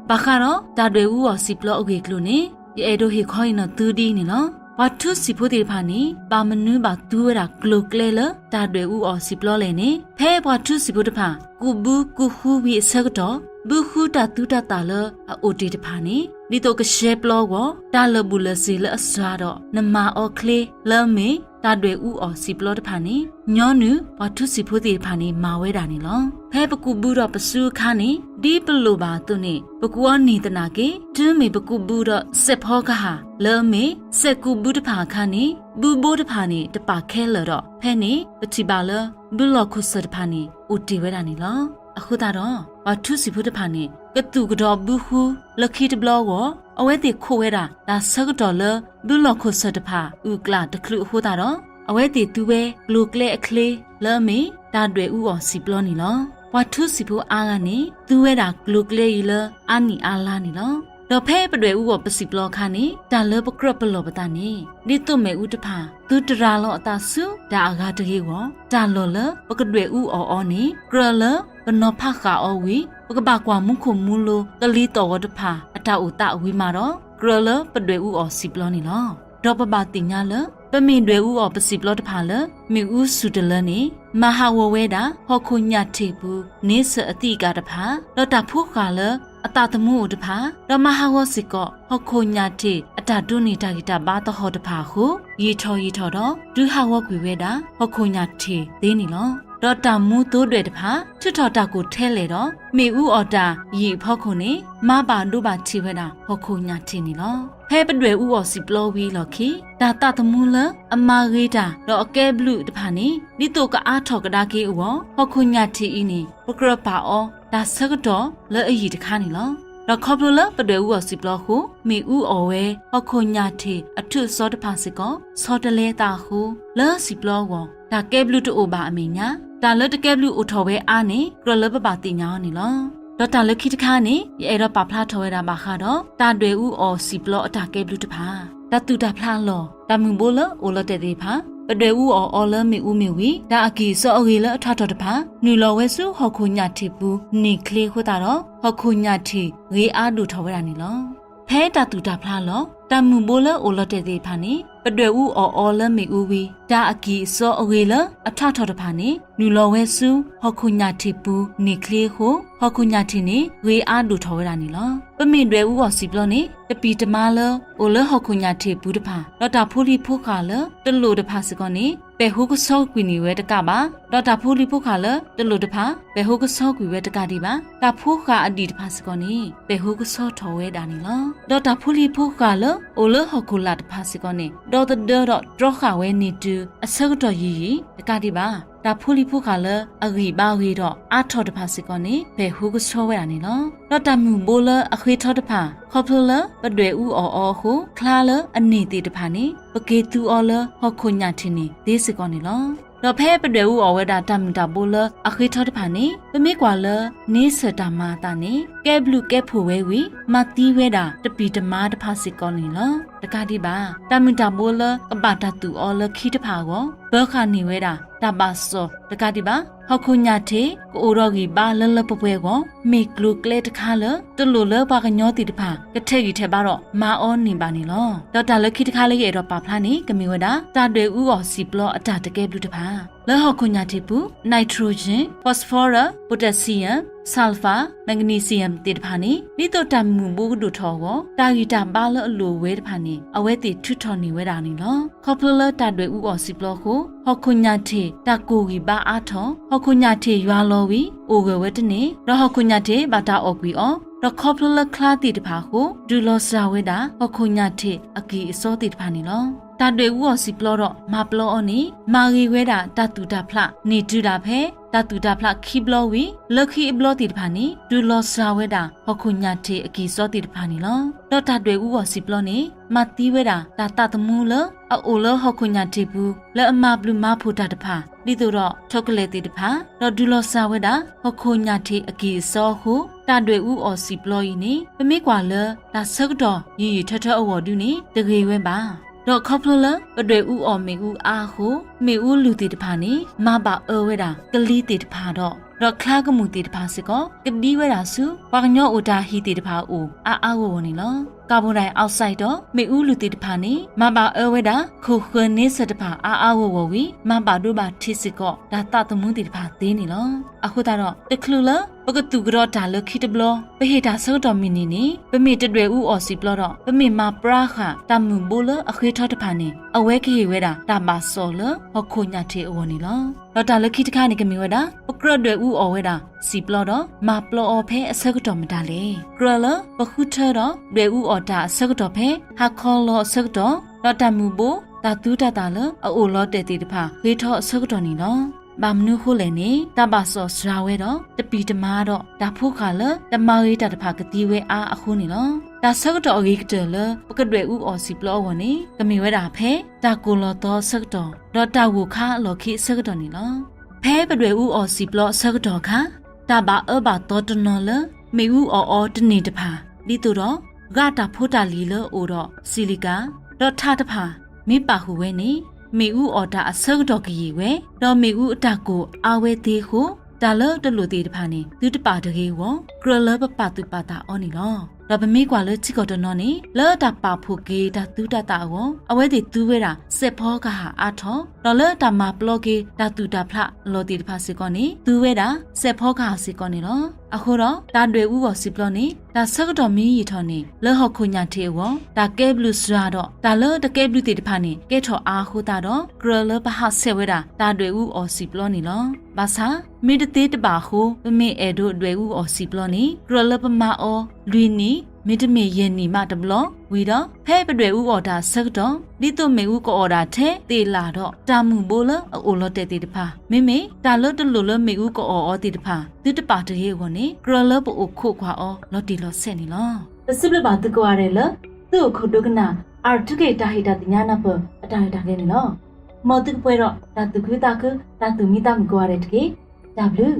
ဘၣ်ဃးဒီးတၢ်ဒွဲၣ်အူအီၣ်စံာ်ပျီအဂ့ၢ်အကျိၤန့ၣ် ယအဲၣ်ဒိးဟ့ၣ်ခီဟ့ၣ်နီၤသုဒ်အံၤန့ၣ်လီၤ. ပှၤထူစံာ်ဖိသ့ၣ်တဖၣ်န့ၣ် ဘၣ်မနုၤဘၣ်သူဝဲဒၣ်ကျိၤကျဲလၢတၢ်ဒွဲၣ်အူအီၣ်စံာ်ပျီလဲၣ်န့ၣ် ဖဲပှၤထူစံာ်ဖိတဖၣ် ကူးဘုကူးဃုဝံၤအဆၢကတီၢ် ဘုဃုတၢ်သူတၢ်သၣ်လၢအအိၣ်တ့ၢ်တဖၣ်န့ၣ် ဒ်သိးကရှဲပျီဂီၤ တၢ်လၢာ်ဘူၣ်လၢာ်စ့ၤလၢအစှၤဒီး နမၤအီၤချ့လၢအမ့ၢ် တၢ်ဒွဲၣ်အူအီၣ်စံာ်ပျီတဖၣ်န့ၣ် ညီနုၢ်ပှၤထူစံာ်ဖိသ့ၣ်တဖၣ်န့ၣ် မၤဝဲဒၣ်န့ၣ်လီၤ. ဖဲပကူးဘုဒီးပစုအခါန့ၣ် ဒ်ပလိၣ်ဘၣ်အသိးန့ၣ် ပကူးအီၤန့ၢ်သနာ်က့ တုၤမ့ၢ်ပကူးဘုဒီးစဲးဖီကဟၣ်လၢအမ့ၢ် စဲးကူးဘုတဖၣ်အခါန့ၣ် ဘုဘိတဖၣ်န့ၣ် တပာ်ခဲလၢာ်ဒီး ဖဲန့ၣ်ပထံၣ်ဘၣ်လၢ ဘုလီၢ်ခိၣ်ဆၢၣ်တဖၣ်န့ၣ် အိၣ်တ့ၢ်ဝဲဒၣ်န့ၣ်လီၤ. အဃိသတးဒီး ပှၤထူစံာ်ဖိတဖၣ်န့ၣ် ကသူၣ်ကဒီးဘုဃုလၢခံတဘျီအဂီၢ် အဝဲသ့ၣ်ခိးဝဲဒၣ် တၢ်ဆၢကတီၢ်လၢ ဘုလီၢ်ခိၣ်ဆၢၣ်တဖၣ်အုၣ်ကျၣ်တချုးအဃိသတးဒီး အဝဲသ့ၣ်သူဝဲကျိၤကျဲအချ့လၢအမ့ၢ် တၢ်ဒွဲၣ်အူအီၣ်စံာ်ပျီန့ၣ်လီၤ. ပှၤထူစံာ်ဖိအါဂၤန့ၣ် သူဝဲဒၣ်ကျိၤကျဲအံၤလၢအါနံၣ်အါလါန့ၣ်လီၤ. ဒီးဖဲပဒွဲၣ်အူအီၣ်ပစံာ်ပျီအခါန့ၣ် တၢ်လၢပကြၢးပလီၢ်ပသးန့ၣ် ဒ်သိးမ့ၣ်အူတဖၣ် သုတရၤလီၤအသးဆူတၢ်အဂၤတဂ့ၤအဂီၢ် တၢ်လီၢ်လၢပကဒွဲၣ်အူအီၣ်အီၤန့ၣ် ကြၢးလၢပနီၤဖးဃာ်အီၤဝံၤ ပကဘၣ်ကွၢ်မူခိၣ်မူလိၤကလံၤသီၣ်ဂီၤတဖၣ် အတၢ်အိၣ်သးဝံၤမးဒီး ကြၢးလၢပဒွဲၣ်အူအီၣ်စံာ်ပျီန့ၣ်လီၤ. ဒီးပဘၣ်သ့ၣ်ညါလၢ ပမ့ၢ်ဒွဲၣ်အူအီၣ်ပစံာ်ပျီတဖၣ်လၢ မ့ၣ်အူဆူၣ်တလၢန့ၣ် မၤဟးဂီၤဝဲဒၣ် ဟီၣ်ခိၣ်ညၣ်ထံးပူၤ န့ဆၢၣ်အသံးအကာ်တဖၣ် ဒီးတၢ်ဖိဃာ်လၢအသးသမူအိၣ်တဖၣ် ဒီးမၤဟးဂီၤစ့ၢ်ကီး ဟီၣ်ခိၣ်ညၣ်ထံးအတၢ်ဒိးန့ၢ်တၢ်ဂံၢ်တၢ်ဘါသဟီၣ်တဖၣ်အဃိ ယံာ်ထီၣ်ယံာ်ထီၣ်ဒီး ဒုးဟးဂီၤကွံာ်ဝဲဒၣ် ဟီၣ်ခိၣ်ညၣ်ထံးသ့န့ၣ်လီၤ. ဒီးတၢ်မူသိဒွဲၣ်တဖၣ် ထုးထီၣ်တၢ်ကိၢ်ထဲလဲၣ်ဒီး မ့ၣ်အူအီၣ်တၢ်ယံာ်အဖီခိၣ်န့ၣ် မၤဘၣ်ဒိဘၣ်ထံးဝဲဒၣ် ဟီၣ်ခိၣ်ညၣ်ထံးန့ၣ်လီၤ. ဖဲပဒွဲၣ်အူအီၣ်စံာ်ပျီဝံၤအလီၢ်ခံ တၢ်သးသမူလၢအမၤဂ့ၤတၢ် ဒီးအကဲဘျုးတဖၣ်န့ၣ် ဒ်သိးကအါထီၣ်ကဒါက့ၤအဂီၢ် ဟီၣ်ခိၣ်ညၣ်ထံးအံၤန့ၣ် ပကြၢးပာ်အီၤ တၢ်ဆၢကတီၢ်လၢအယံာ်တခါန့ၣ်လီၤ. ဒီးခီဖျိလၢပဒွဲၣ်အူအီၣ်စံာ်ပျီအဃိ မ့ၣ်အူအီၣ်ဝဲ ဟီၣ်ခိၣ်ညၣ်ထံးအထုးအစီတဖၣ်စ့ၢ်ကီး ဆီတလဲအသးအဃိ လၢစံာ်ပျီအဂီၢ် တၢ်ကဲဘျုးတအိၣ်ဘၣ်အမဲာ်ညါ တၢ်လၢတကဲဘျုးအိၣ်ထီၣ်ဝဲအါန့ၣ် ကြၢးလၢပဘၣ်သ့ၣ်ညါအီၤန့ၣ်လီၤ. ဒီးတၢ်လၢခံတခါန့ၣ် ယအဲၣ်ဒိးပာ်ဖျါထီၣ်ဝဲဒၣ်ဘၣ်ဃးဒီး တၢ်ဒွဲၣ်အူအီၣ်စံာ်ပျီအတၢ်ကဲဘျုးတဖၣ် တၢ်သူၣ်တၢ်ဖျးအလီၢ် တၢ်မုၢ်ဘိလၢအိၣ်လီၤတဲာ်သ့ၣ်တဖၣ် ပဒွဲၣ်အူအီၣ်အီၤလၢမ့ၣ်အူမ့ၢ်ဝံၤ တၢ်အကံၢ်အစီအဂ့ၤလၢအထးထီၣ်တဖၣ် နုာ်လီၤဝဲဆူဟီၣ်ခိၣ်ညၣ်ထံးပူၤန့ၢ်ချ့အဃိသတးဒီး ဟီၣ်ခိၣ်ညၣ်ထံးဂ့ၤအါဒိၣ်ထီၣ်ဝဲဒၣ်န့ၣ်လီၤ. ဖဲတၢ်သူၣ်တၢ်ဖျးအလီၢ် တၢ်မုၢ်ဘိလၢအိၣ်လီၤတဲာ်သ့ၣ်တဖၣ်န့ၣ် ပဒွဲၣ်အူအီၣ်အီၤလၢမ့ၣ်အူဝံၤ တၢ်အကံၢ်အစီအဂ့ၤလၢအထးထီၣ်တဖၣ်န့ၣ် နုာ်လီၤဝဲဆူဟီၣ်ခိၣ်ညၣ်ထံးပူၤန့ၢ်ချ့အဃိ ဟီၣ်ခိၣ်ညၣ်ထံးန့ၣ် ဂ့ၤအါဒိၣ်ထီၣ်ဝဲဒၣ်န့ၣ်လီၤ. ပမ့ၢ်ဒွဲၣ်အူအီၣ်စံာ်ပျီန့ၣ် တပံၢ်တမါလၢအိၣ်လၢဟီၣ်ခိၣ်ညၣ်ထံးပူၤတဖၣ် ဒီးတၢ်ဖိလံၤဖိဃာ်လၢတလိၣ်တဖၣ်စ့ၢ်ကီးန့ၣ် ပဲာ်ဟူကဆှီကွံာ်န့ၢ်ဝဲတကးဘၣ် ဒီးတၢ်ဖိလံၤဖိဃာ်လၢတလိၣ်တဖၣ် ပဲာ်ဟူကဆှီကွံာ်ဝဲတကးဒံးဘၣ် တၢ်ဖိဃာ်အဒံၣ်တဖၣ်စ့ၢ်ကီးန့ၣ် ပဲာ်ဟူကဆှီထီၣ်ဝဲဒၣ်န့ၣ်လီၤ. ဒီးတၢ်ဖိလံၤဖိဃာ်လၢအိၣ်လၢဟီၣ်ခိၣ်လာ်တဖၣ်စ့ၢ်ကီးန့ၣ် ဒီသဒၢဒီးတြီဃာ်ဝဲန့ၢ်တုၤအဆၢကတီၢ်ယံာ်ယံာ်တကးဒံးဘၣ် တၢ်ဖိလံၤဖိဃာ်လၢအဂံၢ်ဘါဂ့ၤဒီးအါထီၣ်တဖၣ်စ့ၢ်ကီးန့ၣ် ပဲာ်ဟူကဆှီဝဲဒၣ်န့ၣ်လီၤ. ဒီးတၢ်မုၢ်ဘိလၢအဃ့ထီတဖၣ် ခီဖျိလၢပဒွဲၣ်အူအီၣ်အီၤအဃိ ချါလၢအန့ၢ်သ့ၣ်တဖၣ်န့ၣ် ပက့ၤသူအီၤလၢဟီၣ်ခိၣ်ညၣ်ထံးန့ၣ်သ့စ့ၢ်ကီးန့ၣ်လီၤ. ဒီးဖဲပဒွဲၣ်အူအီၣ်ဝဲဒၣ်တၢ်မုၢ်တၢ်ဘိလၢအဃ့ထီတဖၣ်န့ၣ် ပမ့ၢ်ကွၢ်လၢ န့ဆၢၣ်တၢ်မၤအသးန့ၣ် ကဲဘျုးကဲဖှိၣ်ဝဲဝံၤ မၤသံဝဲဒၣ်တပံၤတမါတဖၣ်စ့ၢ်ကီးန့ၣ်လီၤ. တကးဒံးဘၣ် တၢ်မုၢ်တၢ်ဘိလၢကဘၣ်တၢ်သူၣ်အီၤလၢခံတဖၣ်အဂီၢ် ပၢၤဃာ်န့ၢ်ဝဲဒၣ် တၢ်ဘၣ်စီၣ်တကးဒံးဘၣ် ဟီၣ်ခိၣ်ညၣ်ထံး ကအိၣ်ဒီးဂံၢ်ဘါလၢလၢပှဲၤပှဲၤအဂီၢ် မ့ၢ်ကျိၤကျဲတခါလၢ တလိၣ်လၢပှၤကညီသ့ၣ်တဖၣ် ကထဲးဂံၢ်ထဲးဘါဒီးမၤအီၤန့ၢ်ဘၣ်န့ၣ်လီၤ. ဒီးတၢ်လၢခံတခါလၢယအဲၣ်ဒိးပာ်ဖျါန့ၣ် ကမ့ၢ်ဝဲဒၣ် တၢ်ဒွဲၣ်အူအီၣ်စံာ်ပျီအတၢ်တကဲဘျုးတဖၣ် လၢဟီၣ်ခိၣ်ညၣ်ထံးပူၤ nitrogen, phosphorus, potassium, sulfur, magnesium သ့ၣ်တဖၣ်န့ၣ် ဒ်သိးတၢ်မုၢ်ဘိကဒိၣ်ထီၣ်အဂီၢ် တၢ်ဂံၢ်တၢ်ဘါလၢအလိၣ်ဝဲတဖၣ်န့ၣ် အဝဲသ့ၣ်ထုးထီၣ်န့ၢ်ဝဲဒၣ်န့ၣ်လီၤ. ခီဖျိလၢတၢ်ဒွဲၣ်အူအီၣ်စံာ်ပျီအဃိ ဟီၣ်ခိၣ်ညၣ်ထံးတၢ်ကိၢ်ဂံၢ်ဘါအါထီၣ် ဟီၣ်ခိၣ်ညၣ်ထံးယွၤလီၤဝံၤ အိၣ်ဂၢၢ်ဝဲတန့ၢ် ဒီးဟီၣ်ခိၣ်ညၣ်ထံးဘၣ်တၢ်အီၣ်ကွံာ်အီၤ ဒီးခီဖျိလၢချါသ့ၣ်တဖၣ်အဃိ ဒုးလီၤစှၤဝဲဒၣ် ဟီၣ်ခိၣ်ညၣ်ထံးအကံၢ်အစီသ့ၣ်တဖၣ်န့ၣ်လီၤ. တၢ်ဒွဲၣ်အူအီၣ်စံာ်ပျီဒီးမၤပျီအီၤန့ၣ် မၤဂ့ၤဝဲဒၣ်တၢ်သူၣ်တၢ်ဖျး န့ၢ်တုၤဒၣ်ဖဲ တၢ်သူၣ်တၢ်ဖျးခံဘျီဝံၤ လၢခံအဘျီသ့ၣ်တဖၣ်န့ၣ် ဒုးလီၤစှၤဝဲဒၣ် ဟီၣ်ခိၣ်ညၣ်ထံးအကံၢ်အစီသ့ၣ်တဖၣ်န့ၣ်လီၤ. ဒီးတၢ်ဒွဲၣ်အူအီၣ်စံာ်ပျီန့ၣ် မၤသံဝဲဒၣ်တၢ်သးသမူလၢ အအိၣ်လၢဟီၣ်ခိၣ်ညၣ်ထံးပူၤ လၢအမၤဘျုးမၤဖှိၣ်တၢ်တဖၣ် ဒ်သိးဒီး chocolate သ့ၣ်တဖၣ် ဒီးဒုးလီၤစှၤဝဲဒၣ် ဟီၣ်ခိၣ်ညၣ်ထံးအကံၢ်အစီအဃိ တၢ်ဒွဲၣ်အူအီၣ်စံာ်ပျီအံၤန့ၣ် ပမ့ၢ်ကွၢ်လၢ တၢ်ဆၢကတီၢ်ယံာ်ယံာ်ထၢထၢအဂီၢ်ဒုန့ၣ် တဂ့ၤဝဲဘၣ်. ဒီးခီဖျိလၢပဒွဲၣ်အူအီၣ်မ့ၣ်အူအါအဃိ မ့ၣ်အူလုၢ်သ့ၣ်တဖၣ်န့ၣ် မၤဘၣ်အၢဝဲဒၣ်ကလံၤသ့ၣ်တဖၣ်ဒီး ဒီးချါကမူၣ်သ့ၣ်တဖၣ်စ့ၢ်ကီး ကဒံဝဲဒၣ်ဆူ ပှၤကညီအိၣ်တၢ်ဟံၣ်သ့ၣ်တဖၣ်အအိၣ် အါအါဂီၢ်ဂီၢ်န့ၣ်လီၤ. carbon dioxide ဒီးမ့ၣ်အူလုၢ်သ့ၣ်တဖၣ်န့ၣ် မၤဘၣ်အၢဝဲဒၣ် ခိၣ်ဃၢၤန့ဆၢၣ်တဖၣ်အါအါဂီၢ်ဂီၢ်ဝံၤ မၤဘၣ်ဒိဘၣ်ထံးစ့ၢ်ကီး တၢ်သးသမူသ့ၣ်တဖၣ်သ့န့ၣ်လီၤ. အဃိသတးဒီး တချုးလၢ ပကသူၣ်ကဒီးတၢ်လၢခံတဘျီ ပဟ့ၣ်တၢ်ဆၢကတီၢ်မုၢ်နံၤန့ၣ် ပမ့ၢ်တဒွဲၣ်အူအီၣ်စံာ်ပျီဒီး ပမ့ၢ်မၤပြါဃာ် တၢ်မုၢ်ဘိလၢအဃ့ထီတဖၣ်န့ၣ် အဝဲကဟ့ၣ်ဝဲဒၣ် တၢ်ဘၣ်စီၣ်လၢဟီၣ်ခိၣ်ညၣ်ထံးအဂီၢ်န့ၣ်လီၤ. ဒီးတၢ်လၢခံတခါန့ၣ် ကမ့ၢ်ဝဲဒၣ် ပကြၢးဒွဲၣ်အူအီၣ်ဝဲဒၣ်စံာ်ပျီဒီး မၤပျီအီၤဖဲအဆၢကတီၢ်မတၤလဲၣ်. ကြၢးလၢပဃုထၢဒီး ဒွဲၣ်အူအီၣ်တၢ်အဆၢကတီၢ်ဖဲ ဟါခီလီၤအဆၢကတီၢ် ဒီးတၢ်မုၢ်ဘိ တၢ်သူတၢ်သၣ်လၢအအိၣ်လီၤတဲာ်သ့ၣ်တဖၣ် ဃ့ထီအဆၢကတီၢ်န့ၣ်လီၤ. ဘၣ်မနုၤအဃိလဲၣ်န့ၣ် တၢ်ဘၣ်စီၣ်စှၤဝဲဒီး တပံၤတမါဒီး တၢ်ဖိဃာ်လၢတမၤဂ့ၤတၢ်တဖၣ်ကသံဝဲအါအဃိန့ၣ်လီၤ. တၢ်ဆၢကတီၢ်အဂ့ၤကတၢၢ်လၢ ပကဒွဲၣ်အူအီၣ်စံာ်ပျီအဂီၢ်န့ၣ် ကမ့ၢ်ဝဲဒၣ်ဖဲ တၢ်ကိၢ်လီၤသီအဆၢကတီၢ် ဒီးတၢ်ဂိၢ်ခါအလီၢ်ခံအဆၢကတီၢ်န့ၣ်လီၤ. ဖဲပဒွဲၣ်အူအီၣ်စံာ်ပျီအဆၢကတီၢ်အခါ တၢ်ဘၣ်အၢဘၣ်သီတနီၤလၢ မ့ၣ်အူအီၣ်အီၤတန့ၢ်တဖၣ် ဒ်သိးဒီး ဂာ်တၢ်ဖိတၢ်လံၤလၢအအိၣ်ဒီး silica ဒီးထးတဖၣ် မ့ၢ်ပာ်ဃုာ်ဝဲန့ၣ် မ့ၣ်အူအီၣ်တၢ်အဆၢကတီၢ်ကယံာ်ဝဲ ဒီးမ့ၣ်အူအတၢ်ကိၢ်အါဝဲသ့အဃိ တၢ်လၢတလိၣ်သ့ၣ်တဖၣ်န့ၣ် သုတပာ်တဂ့ၤအဂီၢ် ကြၢးလၢပပာ်သူၣ်ပာ်သးအီၤန့ၣ်လီၤ. ဒီးပမ့ၢ်ကွၢ်လၢထံကီၢ်တနီၤန့ၣ် လၢတၢ်ပာ်ဖှိၣ်က့ၤတၢ်သူတၢ်သၣ်အဂီၢ် အဝဲသ့ၣ်သူဝဲဒၣ် စဲးဖီကဟၣ်အါထီၣ် ဒီးလၢတၢ်မၤပျီက့ၤတၢ်သူၣ်တၢ်ဖျးအလီၢ်သ့ၣ်တဖၣ်စ့ၢ်ကီးန့ၣ် သူဝဲဒၣ် စဲးဖီကဟၣ်စ့ၢ်ကီးန့ၣ်လီၤ. အဃိဒီး တၢ်ဒွဲၣ်အူအီၣ်စံာ်ပျီန့ၣ် တၢ်ဆၢကတီၢ်မ့ၢ်ယံာ်ထီၣ်န့ၣ် လၢဟီၣ်ခိၣ်ညၣ်ထံးအဂီၢ် တၢ်ကဲဘျုးစှၤဒီး တၢ်လၢတကဲဘျုးသ့ၣ်တဖၣ်န့ၣ် ကဲထီၣ်အါအဃိသတးဒီး ကြၢးလၢပဟးဆှဲးဝဲဒၣ် တၢ်ဒွဲၣ်အူအီၣ်စံာ်ပျီန့ၣ်လီၤ. ဘၣ်ဆၣ် မ့ၢ်တသ့တဘၣ်အဃိ ပမ့ၢ်အဲၣ်ဒိးဒွဲၣ်အူအီၣ်စံာ်ပျီန့ၣ် ကြၢးလၢပမၤအီၤ လွံၢ်နံၣ် မ့တမ့ၢ်ယဲၢ်နံၣ်မးတဘျီ ဝံၤဒီး ဖဲပဒွဲၣ်အူအီၣ်တၢ်အဆၢကတီၢ် ဒ်သိးမ့ၣ်အူကအီၣ်ဒၣ်ထဲသ့ၣ်လၣ်ဒီး တၢ်မုၢ်ဘိလၢအအိၣ်လီၤတဲာ်သ့ၣ်တဖၣ် မ့မ့ၢ်တၢ်လၢတလိၣ်လၢမ့ၣ်အူကအီၣ်အီၤသ့ၣ်တဖၣ် သုတပာ်တဂ့ၤအဂီၢ်န့ၣ် ကြၢးလၢပအိၣ်ခိးကွၢ်အီၤလီၤတံၢ်လီၤဆဲးန့ၣ်လီၤ. ပစံးဘျုးဘၣ်သုကိးဂၤဒဲးလၢ သုအိၣ်ခိးဒိကနၣ် အၣ်ထူခ့ၣ်တၢ်ဟ့ၣ်တၢ်သ့ၣ်ညါနၢ်ပၢၢ်အတၢ်ရဲၣ်တၢ်ကျဲၤန့ၣ်လီၤ. မ်သုကပှဲၤဒီးတၢ်သူၣ်ခုသးခု တၢ်သူၣ်မံသးမုာ်ကိးဂၤဒဲးတက့ၢ်. တၢ်ဘျုး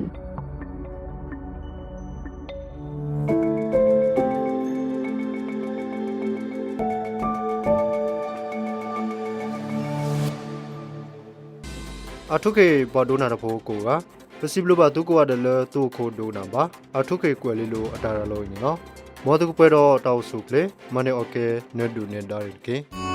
အၣ်ထူခ့ၣ်ပှၤဒိကနၣ်တၢ်ဖိကိးဂၤ, ပစံးဘျုးဘၣ်သုကိးဂၤဒဲးလၢသုအိၣ်ခိးဒိကနၣ်ဘၣ် အၣ်ထူခ့ၣ်ကွဲးလံာ်လိာ်အတၢ်ရၤလီၤအံၤန့ၣ်လီၤ. မ်သုကပှဲၤဒီးတၢ်အိၣ်ဆူၣ်အိၣ်ချ့ မၤန့ၢ်အီၣ်ကဲ နၢၤဒုၣ်နၢၤဒါန့ၣ်တက့ၢ်.